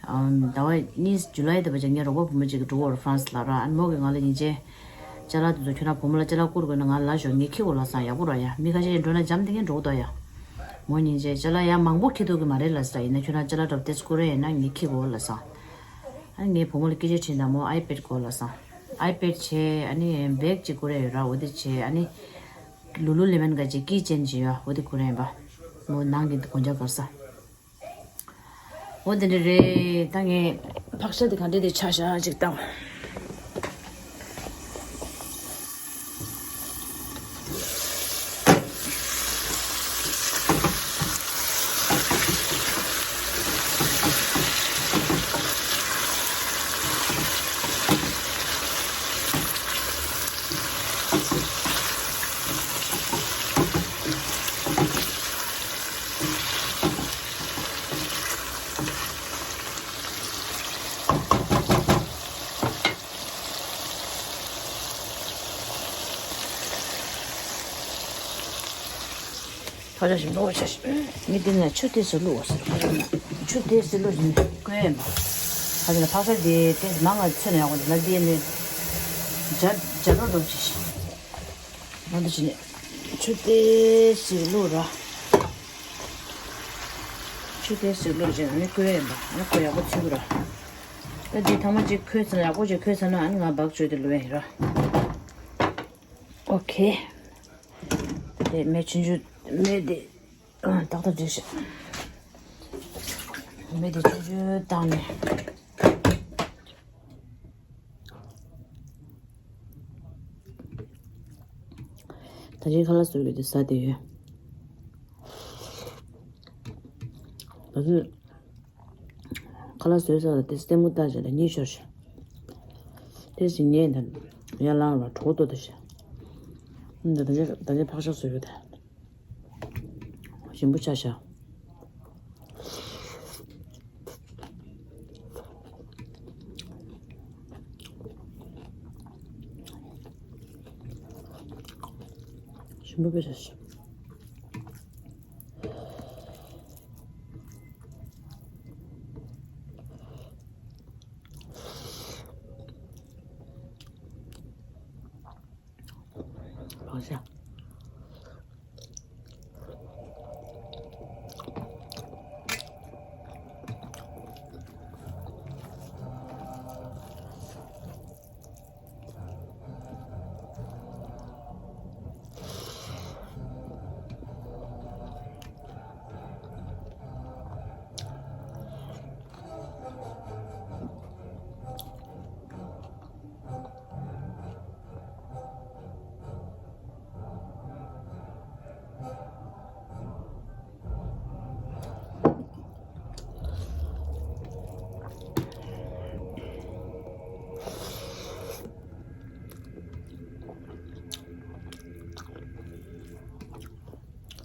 ཟླ་བ་གཉིས་ཇུ་ལའི་དེ་བ་ཅིག་ངའི་རོགས་པ་བུ་མོ་ཅིག་གི་འགྲོ་བར་ཧྥ་རན་སི་ལ་ར། ཨ་ནི་མོ་གིས་ང་ལ་ཉིན་བྱེད་ཅ་ལག་དེ་ཚོ་ཁྱོད་རང་བུ་མོ་ལ་ཅ་ལག་བསྐུར་དགོས་ན་ང་ལ་ཞོག་ངས་འཁྱེར་དགོས་ལབ་སོང་། ཡག་པོ་ར་ཡ། མི་ཁ་ཤས་ཀྱིས་འགྲོ་ན་འཇམ་ཐིང་ངེ་འགྲོ་གི་འདུག་ཡ། མོ་ཉིན་བྱེད་ཅ་ལག་ཡ་མང་པོ་འཁྱེར་ཐུབ་ཀྱི་མ་རེད་ལབ་སོང་། ཡིན་ན་ཁྱོད་རང་ཅ་ལག་འདྲ་བོ་དེ་བསྐུར་ཡས་ཡིན་ན་ངས་འཁྱེར་དགོས་ལབ་སོང་། ཨ་ནི་ངའི་བུ་མོ་ལ་སྐད་ཆ་དྲིས་ན་མོ་ཨའི་པེཌ་དགོས་ལབ་སོང་། ཨའི་པེཌ་བྱས་ཨ་ནི་བེག་ཅིག་བསྐུར་ཡས་ཡོད་ར། འོ་དེ་བྱས་ཨ་ནི་ལུ་ལུ་ལེ་མོན་ག་ཅིག་ཀི་ཅེན་ཅིག་ཡོད། འོ་དེ་བསྐུར་ཡས་ཡིན་པ། མོ་ནང་གི་སྒོ་ལྕགས་སྒར་ས། འོ་དེ་འདྲ་རེད། ད་ངས་ཕག་ཤ་དེ་ག་འདྲས་དེ་ཆ་བཞག་ཅིག་བཏང་། ཕ་ཆ་ཞིམ་པོ་ཆ་ཞིམ། མི་འདི་ནས་ཆུ་དེ་ཟེར་བླུགས་ཟེར། ཕ་ཆ་ན་ཆུ་དེ་ཟེར་བླུགས་ཟེར་ནས་བསྐོལ་ཡིན་པ། ཕ་ཆ་ན་ཕག་ཤ་དེ་དེ་མང་ང་ཚོས་ན་ཡག་པོ་འདུག་ན། དེ་ནས་འཇའ་འཇའ་རོ་འགྲོ་ཅི་ཞིག་ང་འདི་བྱས་ནས་ཆུ་དེ་ཟེར་བླུགས་ར། ཆུ་དེ་ཟེར་བླུགས་བྱས་ནས་བསྐོལ་ཡིན་པ། ཨ་ནི་ཁོ་ཡག་པོ་ཚུད་ཀྱི་ར། ད་འདི་ཐ་མ་གཅིག་ཁོལ་ཚར་ན་ཡག་པོ་ཅིག་ཁོལ་ཚར་ན་ཨ་ནི་ང་བག་བཅོས་དེ་ལོས་ཡིན་ར། ཨོ་ཁེ། དེ་མེ་ཆུང་ཆུང་མེ་དེ་ཏག་ཏག་བསྒྲིགས་ཤག་མེ་དེ་ཆུང་ཆུང་བཏང་ནས། ད་ཅི་ཁ་ལག་བཟོ་ཡོད་དེ་ཟ་བསྡད་ཡོད། ད་ཚོད། ཁ་ལག་བཟོས་ཚར་ལ་དེ་ལྟད་མོ་ལྟ་བྱས་ལ་གཉིད་ཤོར་ཤག་དེ་ཞིག་ཉལ་ནས་ཡར་ལངས་ལ་གྲོགས་ཏོ་དེ་ཤག་འདི་ད་ཆ་ད་ཆ་ཕག་ཤ་བཟོས་ཡོད་དེ། ཞིམ་པོ་ཆགས་ཤག་ཞིམ་པོ་དཔེ་ཆགས་ཤག 好笑。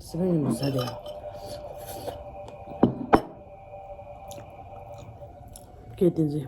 སི་པན་གྱི་མི་ཟ་དེ། སྐད་བསྟན་འཛིན།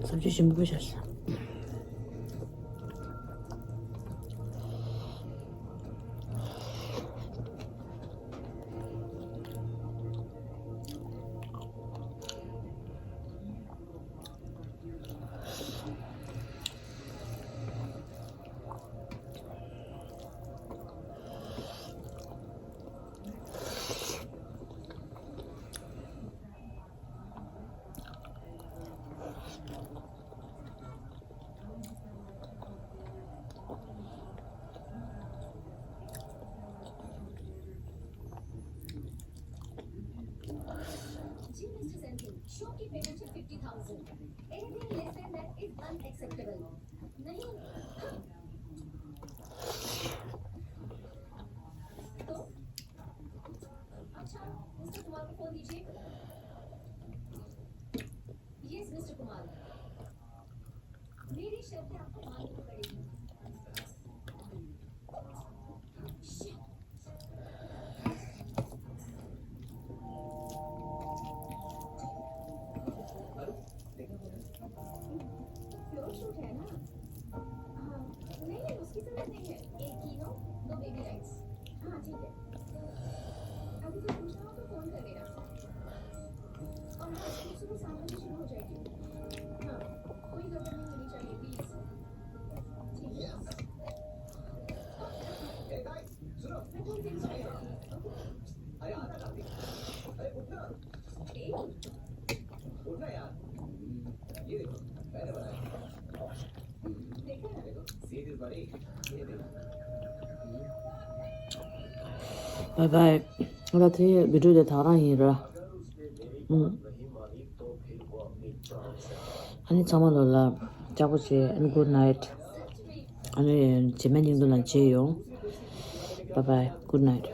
བསམ་ཚུལ་ཞིམ་པོ་བྱ་ཤག जी मिस्टर सेंथिल, शो की पेमेंट है fifty thousand. Anything less than that is unacceptable. नहीं। तो अच्छा, मिस्टर कुमार को फोन दीजिए। यस मिस्टर कुमार, मेरी शर्तें आपको माननी पड़ेगी। प्योर शूट है ना? हाँ, नहीं, उसकी जरूरत नहीं है। एक कीनो, दो बेबी राइट्स। हाँ, ठीक है। अभी कुछ पूछना हो तो फोन कर लेना। और हाँ, सुबह सात बजे शुरू हो जाएगी। हाँ, कोई गड़बड़ नहीं होनी चाहिए, प्लीज। ठीक है। Bye bye. ང་ད་ཐེངས་བི་ཌིའོ་དེ་ད་རང་ཡིན་ར། ཨུམ། ཨ་ནི་ཚང་མ་ལོ་ལ་ལྕགས་པོ་བྱེད། ཨ་ནི་good night. ཨ་ནི་རྗེས་མའི་ཉིན་དུ་ལ་མཇལ་ཡོང་། Bye bye, good night.